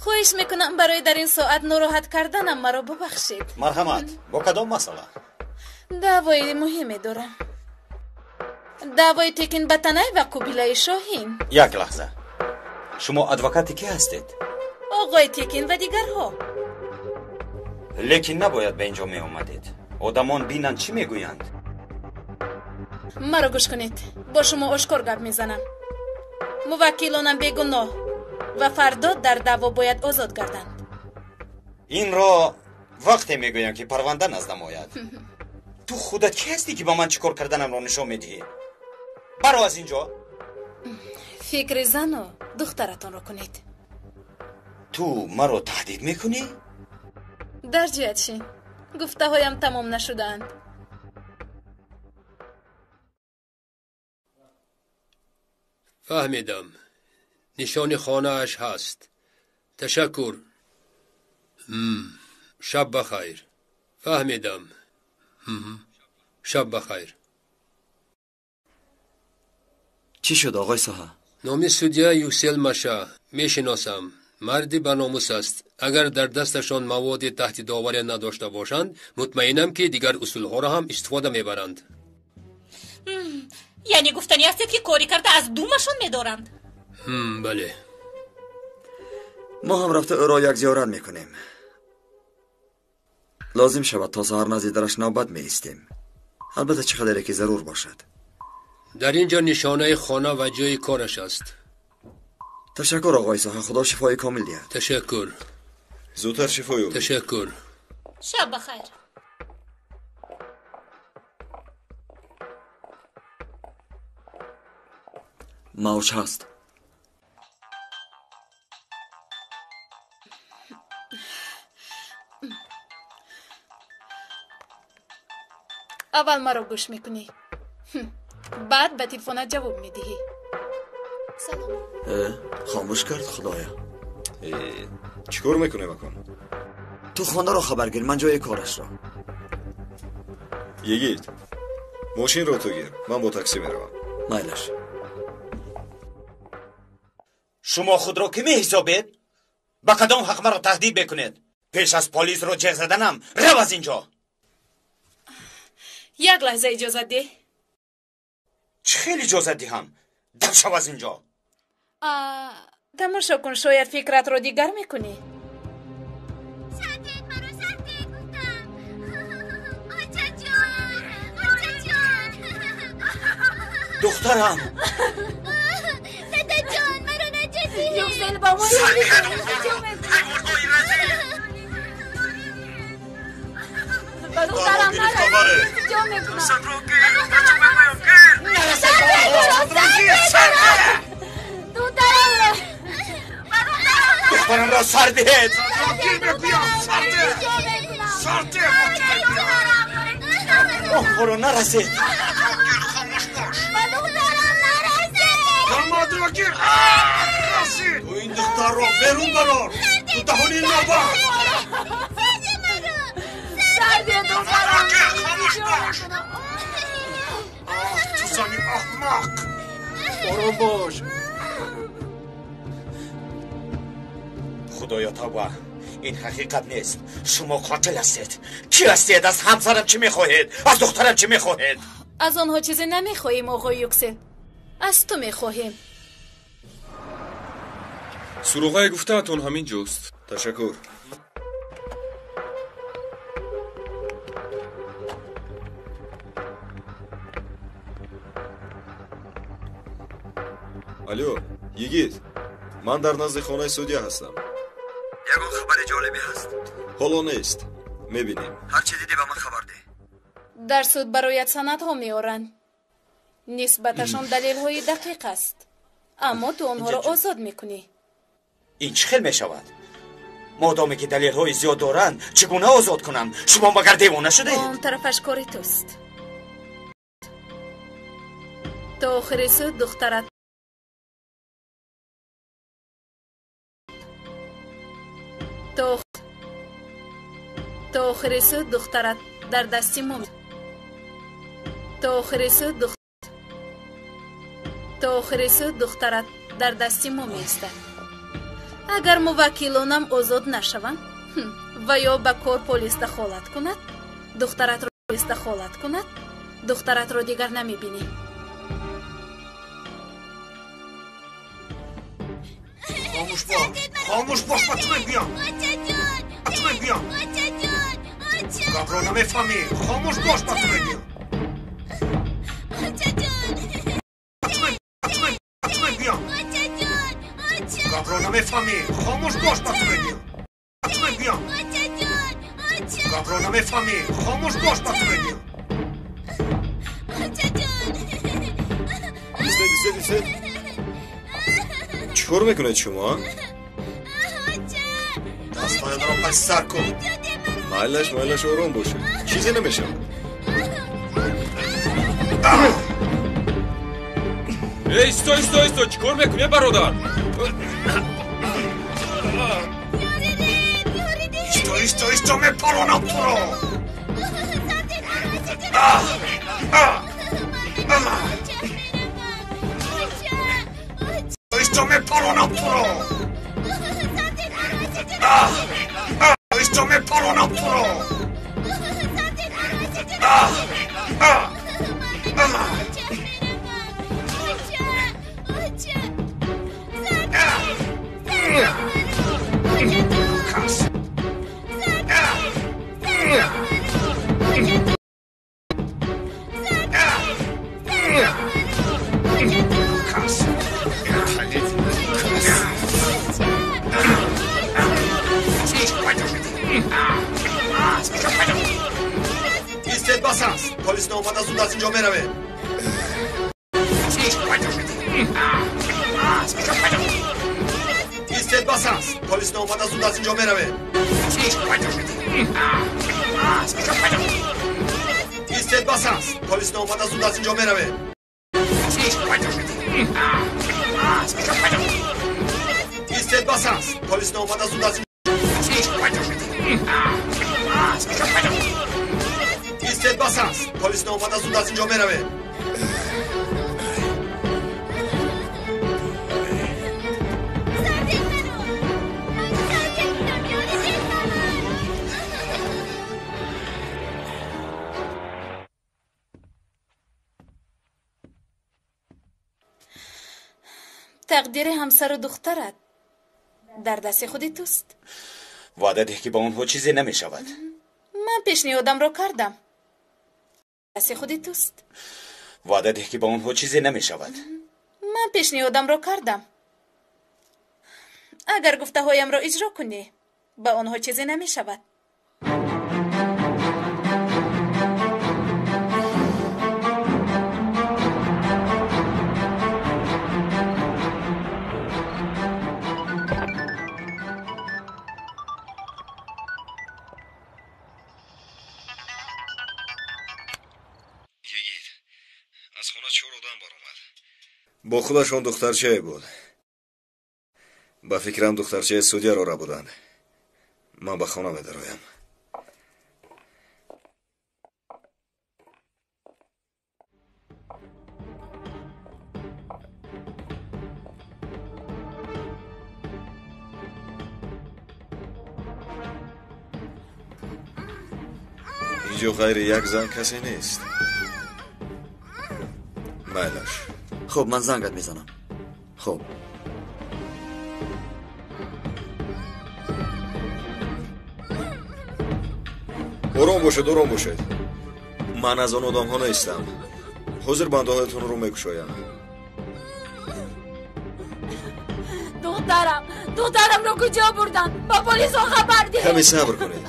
Speaker 11: Хоҳиш мекунам барои дар ин соат нороҳат карданам маро бубахшед.
Speaker 9: Марҳамат, бо кадом масъала?
Speaker 11: Даъвои муҳиме дорам. Даъвои Текин Батанай ва қубилаи Шоҳин.
Speaker 9: Як лаҳза. Шумо адвокати кӣ ҳастед?
Speaker 11: Оғои Текин ва дигарҳо.
Speaker 5: Лекин набояд ба ин ҷо меомадед. Одамон бинанд чӣ мегӯянд.
Speaker 11: Маро гӯш кунед. Бо шумо ошкор гап мезанам. Муваккилонам бегуноҳ ва фардо дар даъво бояд озод гарданд.
Speaker 5: Инро вақте мегӯям ки парванда наздам ояд. Ту худат кӣ ҳастӣ ки ба ман чӣ кор карданамро нишон медиҳӣ? Баро аз ин ҷо.
Speaker 11: Фикри зану духтаратонро кунед.
Speaker 5: Ту маро таҳдид мекунӣ?
Speaker 11: Дар ҷиҳат шин. Гуфтаҳоям тамом нашудаанд.
Speaker 17: Фаҳмидам. Нишони хонааш ҳаст. Ташаккур. Шаб ба хайр. Фаҳмидам. Шаб ба хайр.
Speaker 1: Чӣ шуд, оғои Соҳа?
Speaker 17: Номи судя Юксел Маша. Мешиносам. Марди баномус аст. Агар дар дасташон маводи таҳти доварӣ надошта бошанд, мутмаинам ки дигар усулҳоро ҳам истифода мебаранд.
Speaker 15: Яъне гуфтанӣ ҳастед ки корӣ карда аз думашон медоранд?
Speaker 17: Бале.
Speaker 1: Мо ҳам рафта ӯро як зиёрат мекунем. Лозим шавад то саҳар назди дараш навбат меистем. Албатта чӣ қадаре ки зарур бошад.
Speaker 17: Дар ин ҷо нишонаи хона ва ҷои кораш аст.
Speaker 1: Ташаккур, оғои Соҳа. Худо шифои комил диҳад.
Speaker 17: Ташаккур.
Speaker 2: Зудтар шифо ёбед.
Speaker 17: Ташаккур.
Speaker 15: Шаб ба хайр.
Speaker 1: Мавҷ ҳаст.
Speaker 11: Аввал маро гӯш мекунӣ, баъд ба телефонат ҷавоб медиҳӣ.
Speaker 1: Хомӯш кард, худоя.
Speaker 2: Чӣ кор мекунем акун?
Speaker 1: Ту хонаро хабар гир, ман ҷои корашро.
Speaker 2: Йигит, мошинро ту гир, ман бо таксӣ меравам.
Speaker 1: Майлаш.
Speaker 5: Шумо худро кӣ меҳисобед? Ба кадом ҳақ маро таҳдид мекунед? Пеш аз полисро ҷеғ заданам, рав аз инҷо.
Speaker 11: Як лаҳза иҷозат деҳ.
Speaker 5: Чӣ хел иҷозат диҳам? Дар шав аз инҷо.
Speaker 11: Тамошо кун, шояд фикратро дигар мекунӣ.
Speaker 5: Духтарам!
Speaker 7: Дадаҷон, маро наҷот диҳед!
Speaker 11: Юксел, ба мо ба духтарам нарасед! Ҷо мекунам!
Speaker 5: Духтарамро сар диҳед! Оҳро нарасед!
Speaker 18: Ту ин духтарро берун барор! Ту даҳони нобар! Хомӯш бош! Ту зани аҳмақ!
Speaker 6: Ором бош!
Speaker 5: Худоё тавба, ин ҳақиқат нест. Шумо қотил ҳастед. Кӣ ҳастед? Аз ҳамсарам чӣ мехоҳед? Аз духтарам чӣ мехоҳед?
Speaker 11: Аз онҳо чизе намехоҳем, оғои Юксел. Аз ту мехоҳем.
Speaker 10: Суроғаи гуфтаатон ҳамин ҷост.
Speaker 2: Ташаккур. Алло, Йигит, ман дар назди хонаи судья ҳастам.
Speaker 1: Ягон хабари ҷолибе ҳаст?
Speaker 2: Ҳоло нест. Мебинем.
Speaker 1: Ҳар чӣ дидӣ ба ман хабар деҳ.
Speaker 11: Дар суд бароят санадҳо меоранд. Нисбаташон далелҳои дақиқ аст. Аммо ту онҳоро озод мекунӣ.
Speaker 5: Ин чӣ хел мешавад? Модоме ки далелҳои зиёд доранд, чӣ гуна озод кунам? Шумо магар девона шудаед?
Speaker 11: Он тарафаш кори туст. То охири суд духтарат то охири суд духтарат дар дасти мо. То охири суд то охири суд духтарат дар дасти мо меистад. Агар муваккилонам озод нашаванд ва ё ба кор полис дахолат кунад, духтаратро дахолат кунад, духтаратро дигар намебинӣ.
Speaker 18: Хомӯш бош! Хомӯш бош, ба ту мегӯям! Ба ту мегӯям! Гапро намефаҳмӣ! Хомӯш бош, ба ту мегӯям! Гапро намефаҳмӣ! Хомӯш бош, ба ту мегӯям! Ба ту мегӯям! Гапро намефаҳмӣ! Хомӯш бош, ба ту мегӯям!
Speaker 2: Истед, истед, истед! Чӣ кор мекунед шумо?
Speaker 18: Дастҳоятро паси сар кун!
Speaker 2: Майлаш, майлаш, ором бошед. Чизе намешавад.
Speaker 10: Эй, исто, исто, исто! Чӣ кор мекунед, бародар?
Speaker 18: Исто, исто, исто, мепаронам туро! Исто, мепаронам туро! Исто, мепаронам туро! Истед, бас аст. Полис наомада, зуд аз инҷо меравед. Истед, бас аст. Полис наомада, зуд аз инҷо меравед. Истед, бас аст. Полис наомада, зуд аз инҷо меравед. Истед, бас аст. Полис наомада, зуд аз истед, бас аст. Полис наомада, зуд аз инҷо меравем.
Speaker 11: Тақдири ҳамсару духтарат дар дасти худи туст.
Speaker 9: Ваъда деҳ, ки ба онҳо чизе намешавад.
Speaker 11: Ман пешниҳодамро кардам. Дасти худи туст.
Speaker 9: Ваъда деҳ, ки ба онҳо чизе намешавад.
Speaker 11: Ман пешниҳодамро кардам. Агар гуфтаҳоямро иҷро кунӣ, ба онҳо чизе намешавад.
Speaker 2: Бо худашон духтарчае буд. Ба фикрам, духтарчаи судяро рабуданд. Ман ба хона медароям. Инҷо ғайри як зан касе нест. Майлаш.
Speaker 1: Хуб, ман зангат мезанам. Хуб.
Speaker 2: Ором бошед, ором бошед. Ман аз он одамҳо нестам. Ҳозир бандаҳоятонро мекушоям.
Speaker 11: Духтарам, духтарамро куҷо бурданд? Ба полисҳо хабар диҳед.
Speaker 2: Каме сабр кунед.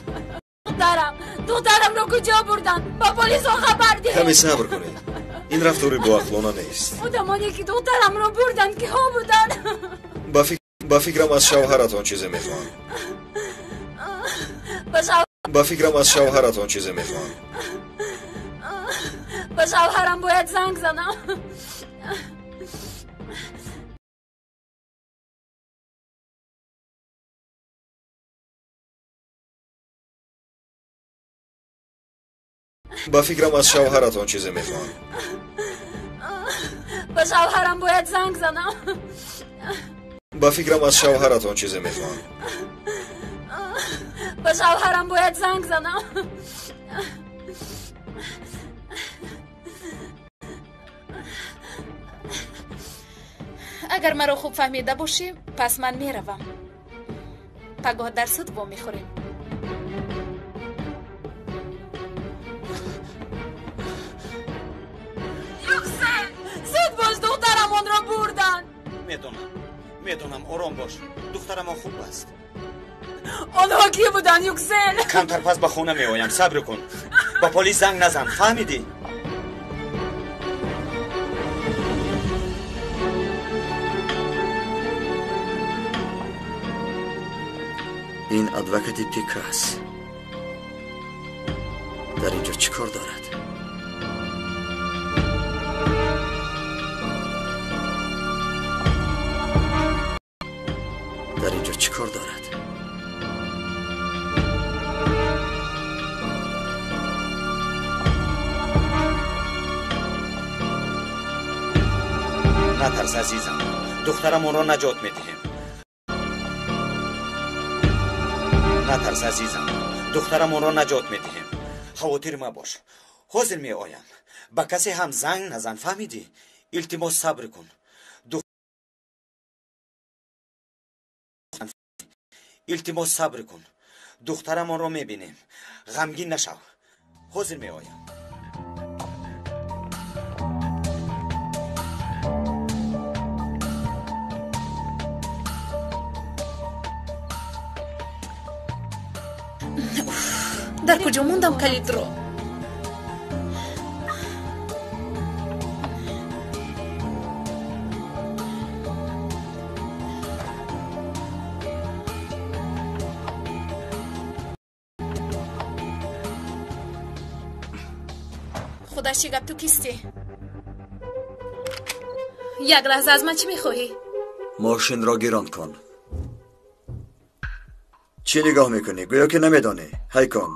Speaker 11: Духтарам, духтарамро куҷо бурданд? Ба полисҳо хабар диҳед.
Speaker 2: Каме сабр кунед. Ин рафтори боақлона нест.
Speaker 11: Одамоне ки духтарамро бурданд, киҳо буданд?
Speaker 2: Ба фикрам, аз шавҳаратон чизе мехоҳанд. Ба фикрам, аз шавҳаратон чизе мехоҳанд.
Speaker 11: Ба шавҳарам бояд занг занам.
Speaker 2: Ба фикрам, аз шавҳаратон чизе мехоҳанд.
Speaker 11: Ба шавҳарам бояд занг занам.
Speaker 2: Ба фикрам, аз шавҳаратон чизе мехоҳанд.
Speaker 11: Ба шавҳарам бояд занг занам. Агар маро хуб фаҳмида бошӣ, пас ман меравам. Пагоҳ дар суд вомехӯрем. Юксел, зуд бош, духтарамонро бурданд.
Speaker 9: Медонам, медонам, ором бош. Духтарамон хуб аст.
Speaker 11: Онҳо кӣ буданд, Юксел?
Speaker 9: Камтар пас ба хона меоям, сабр кун. Ба полис занг назан, фаҳмидӣ?
Speaker 1: Ин адвокати Пикас дар инҷо чӣ кор дорад? Дар инҷо чӣ кор дорад?
Speaker 9: Натарс, азизам, духтарамонро наҷот медиҳем. Натарс, азизам, духтарамонро наҷот медиҳем. Хавотир мабош, ҳозир меоям. Ба касе ҳам занг назан, фаҳмидӣ? Илтимос, сабр кун. Илтимос, сабр кун. Духтарамонро мебинем. Ғамгин нашав, ҳозир меоям.
Speaker 11: Дар куҷо мондам калидро? Худаш, чӣ гап, ту кистӣ? Як лаҳза, аз ман чӣ мехоҳӣ?
Speaker 1: Мошинро гирон кун. Чӣ нигоҳ мекунӣ? Гӯё ки намедонӣ. Ҳай кун.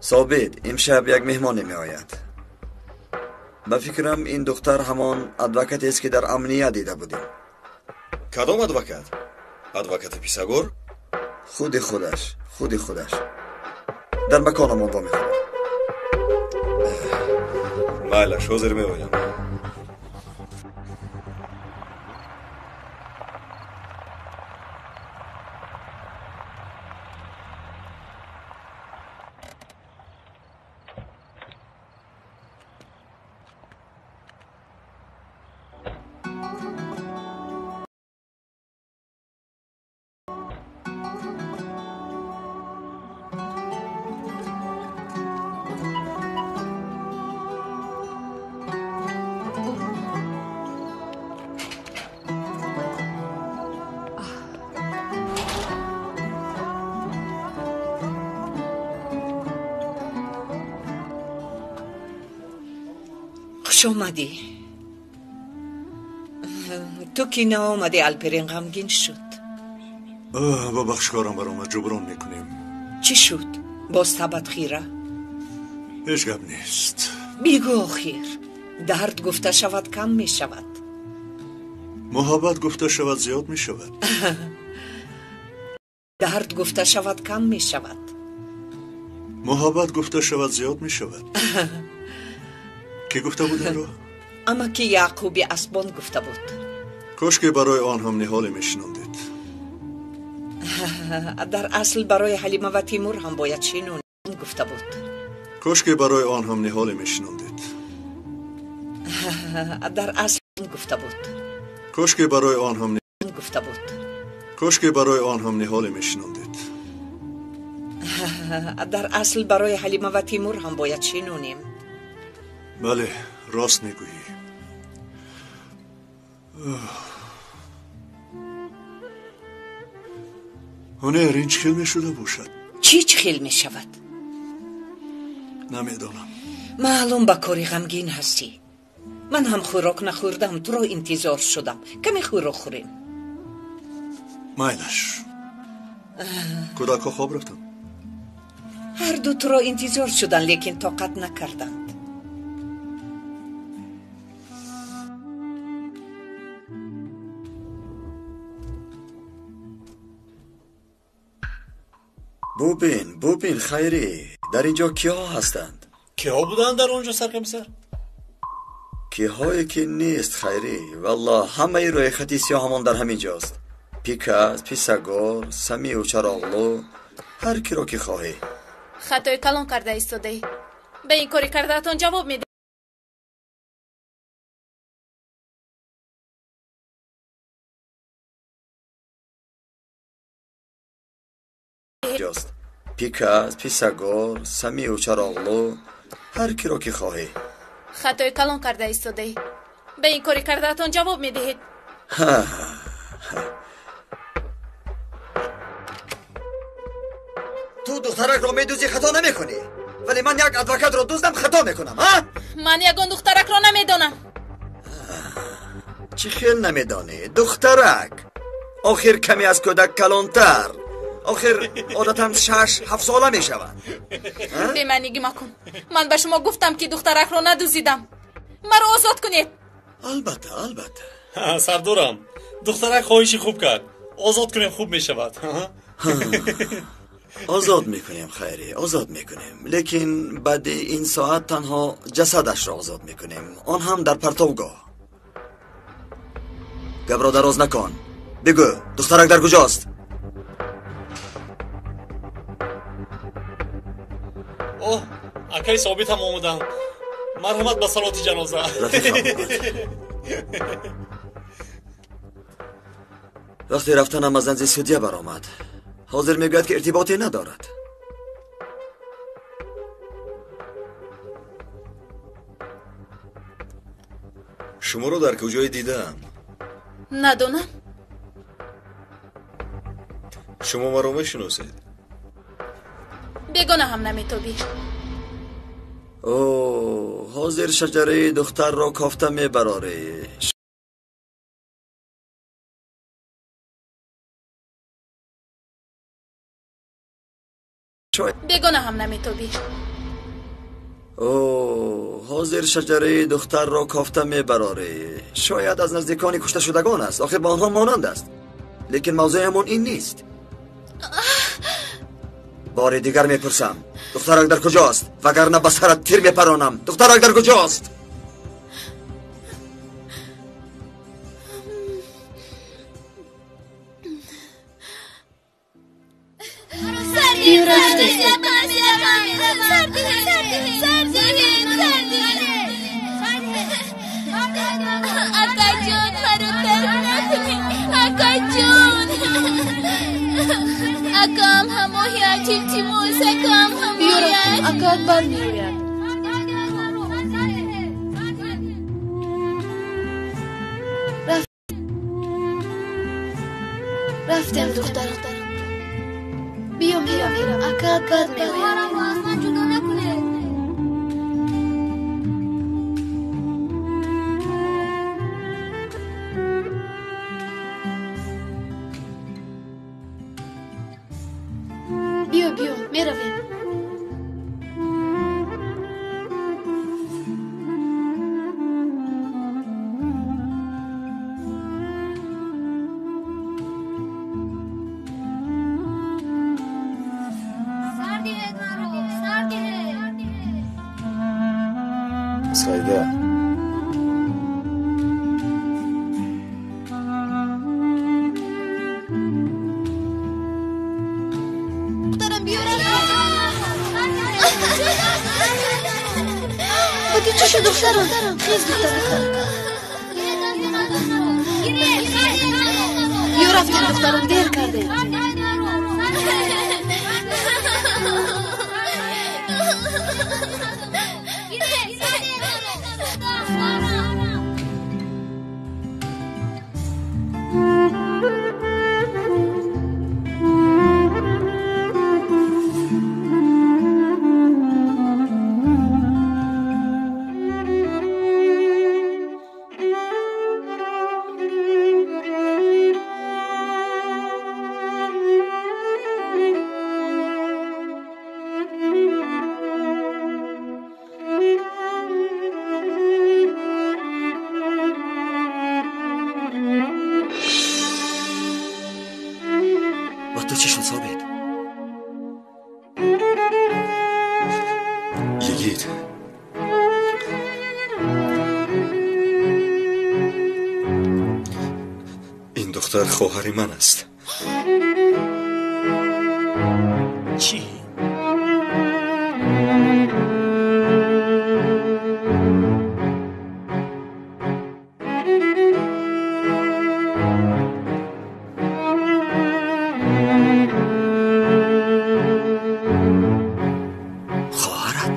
Speaker 1: Собит, имшаб як меҳмоне меояд. Ба фикрам ин духтар ҳамон адвокатест, ки дар амният дида будем.
Speaker 2: Кадом адвокат? Адвокати Писагор?
Speaker 1: Худи худаш, худи худаш. Дар маконамон вомехӯрад.
Speaker 2: Майлаш, ҳозир меоям.
Speaker 22: Хуш омадӣ. Ту ки наомадӣ, Алперин ғамгин шуд.
Speaker 3: Бубахш, корам баромад, ҷуброн мекунем.
Speaker 22: Чӣ шуд? Боз табат хира?
Speaker 3: Ҳеҷ гап нест.
Speaker 22: Бигӯ охир. Дард гуфта шавад, кам мешавад.
Speaker 3: Муҳаббат гуфта шавад, зиёд мешавад.
Speaker 22: Дард гуфта шавад, кам мешавад.
Speaker 3: Муҳаббат гуфта шавад, зиёд мешавад. Кӣ гуфта буд инро?
Speaker 22: Амаки Яъқуби Асбон гуфта буд.
Speaker 3: Кошке барои он ҳам ниҳоле мешинондед.
Speaker 22: Дар асл барои Ҳалима ва Тимур ҳам бояд шинон гуфта буд.
Speaker 3: Кошке барои он ҳам ниҳоле мешинондед.
Speaker 22: Дар асл гуфта буд.
Speaker 3: Кошке барои он ҳам
Speaker 22: гуфта буд.
Speaker 3: Кошке барои он ҳам ниҳоле мешинондед.
Speaker 22: Дар асл барои Ҳалима ва Тимур ҳам бояд шинонем.
Speaker 3: Бале, рост мегӯӣ. Ҳунер, ин чӣ хел мешуда бошад?
Speaker 22: Чӣ чӣ хел мешавад?
Speaker 3: Намедонам.
Speaker 22: Маълум ба кори ғамгин ҳастӣ. Ман ҳам хӯрок нахӯрдам, туро интизор шудам. Каме хӯрок хӯрем.
Speaker 3: Майлаш. Кӯдакҳо хоб рафтанд?
Speaker 22: Ҳарду туро интизор шуданд, лекин тоқат накарданд.
Speaker 1: Бубин, бубин, Хайрӣ, дар инҷо киҳо ҳастанд?
Speaker 14: Киҳо буданд дар он ҷо, саркомиссар?
Speaker 1: Киҳое ки нест, Хайрӣ. Валлоҳ, ҳамаи рӯйхати сиёҳамон дар ҳамин ҷост. Пикас, Писагор, Самию Чароғлу, ҳар киро ки хоҳӣ.
Speaker 11: Хатои калон карда истодаӣ. Ба ин кори кардаатон ҷавоб медиҳед.
Speaker 1: Ҷост. Пикас, Писагор, Самию Чароғлу, ҳар киро ки хоҳӣ.
Speaker 11: Хатои калон карда истодаӣ. Ба ин кори кардаатон ҷавоб медиҳед.
Speaker 1: Ту духтаракро медуздӣ, хато намекунӣ. Вале ман як адвокатро дуздам, хато мекунам, ҳа?
Speaker 11: Ман ягон духтаракро намедонам.
Speaker 1: Чӣ хел намедонӣ? Духтарак. Охир каме аз кӯдак калонтар. Охир одатан 6-7 сола мешавад.
Speaker 11: Бемаънигӣ макун. Ман ба шумо гуфтам, ки духтаракро надуздидам. Маро озод кунед.
Speaker 1: Албатта, албатта.
Speaker 14: Сардорам, духтарак хоҳиши хуб кард. Озод кунем, хуб мешавад.
Speaker 1: Озод мекунем, Хайрӣ, озод мекунем. Лекин баъди ин соат танҳо ҷасадашро озод мекунем. Он ҳам дар партовгоҳ. Гапро дароз накун. Бигӯ, духтарак дар куҷост?
Speaker 14: Оҳ, акаи Собит ҳам омаданд. Марҳамат ба салоти ҷаноза.
Speaker 1: Вақте рафтанам аз назди судя баромад. Ҳозир мегӯяд, ки иртиботе надорад.
Speaker 2: Шуморо дар куҷое дидаам?
Speaker 11: Надонам.
Speaker 2: Шумо маро мешиносед?
Speaker 11: Бегона ҳам наметобӣ.
Speaker 1: О, ҳозир шаҷараи духтарро кофта мебарорӣ.
Speaker 11: Бегона ҳам наметобӣ.
Speaker 1: О, ҳозир шаҷараи духтарро кофта мебарорӣ. Шояд аз наздикони кушташудагон аст. Охир ба онҳо монанд аст. Лекин мавзӯамон ин нест. Бори дигар мепурсам, духтарак дар куҷост? Вагарна ба сарат тир мепаронам. Духтарак дар куҷост?
Speaker 7: Акаҷон, маро тарк накунед. Акаҷон, акам ҳамоят, илтимос, акам ҳамоят.
Speaker 11: Акаат бармеояд. Рафтем, духтарам. Биё, меравем. Акаат бармеояд.
Speaker 21: Аз ман ҷудо накунед.
Speaker 11: Биё, биё, меравем.
Speaker 2: Сайда,
Speaker 11: Ба ту чӣ шуд, духтарам? Хез, духтарам. Биё, рафтем, духтарам, дер кардем.
Speaker 1: Ба ту чӣ шуд, Собит?
Speaker 2: Йигит, ин духтар хоҳари ман аст.
Speaker 8: Чӣ?
Speaker 1: Хоҳарат?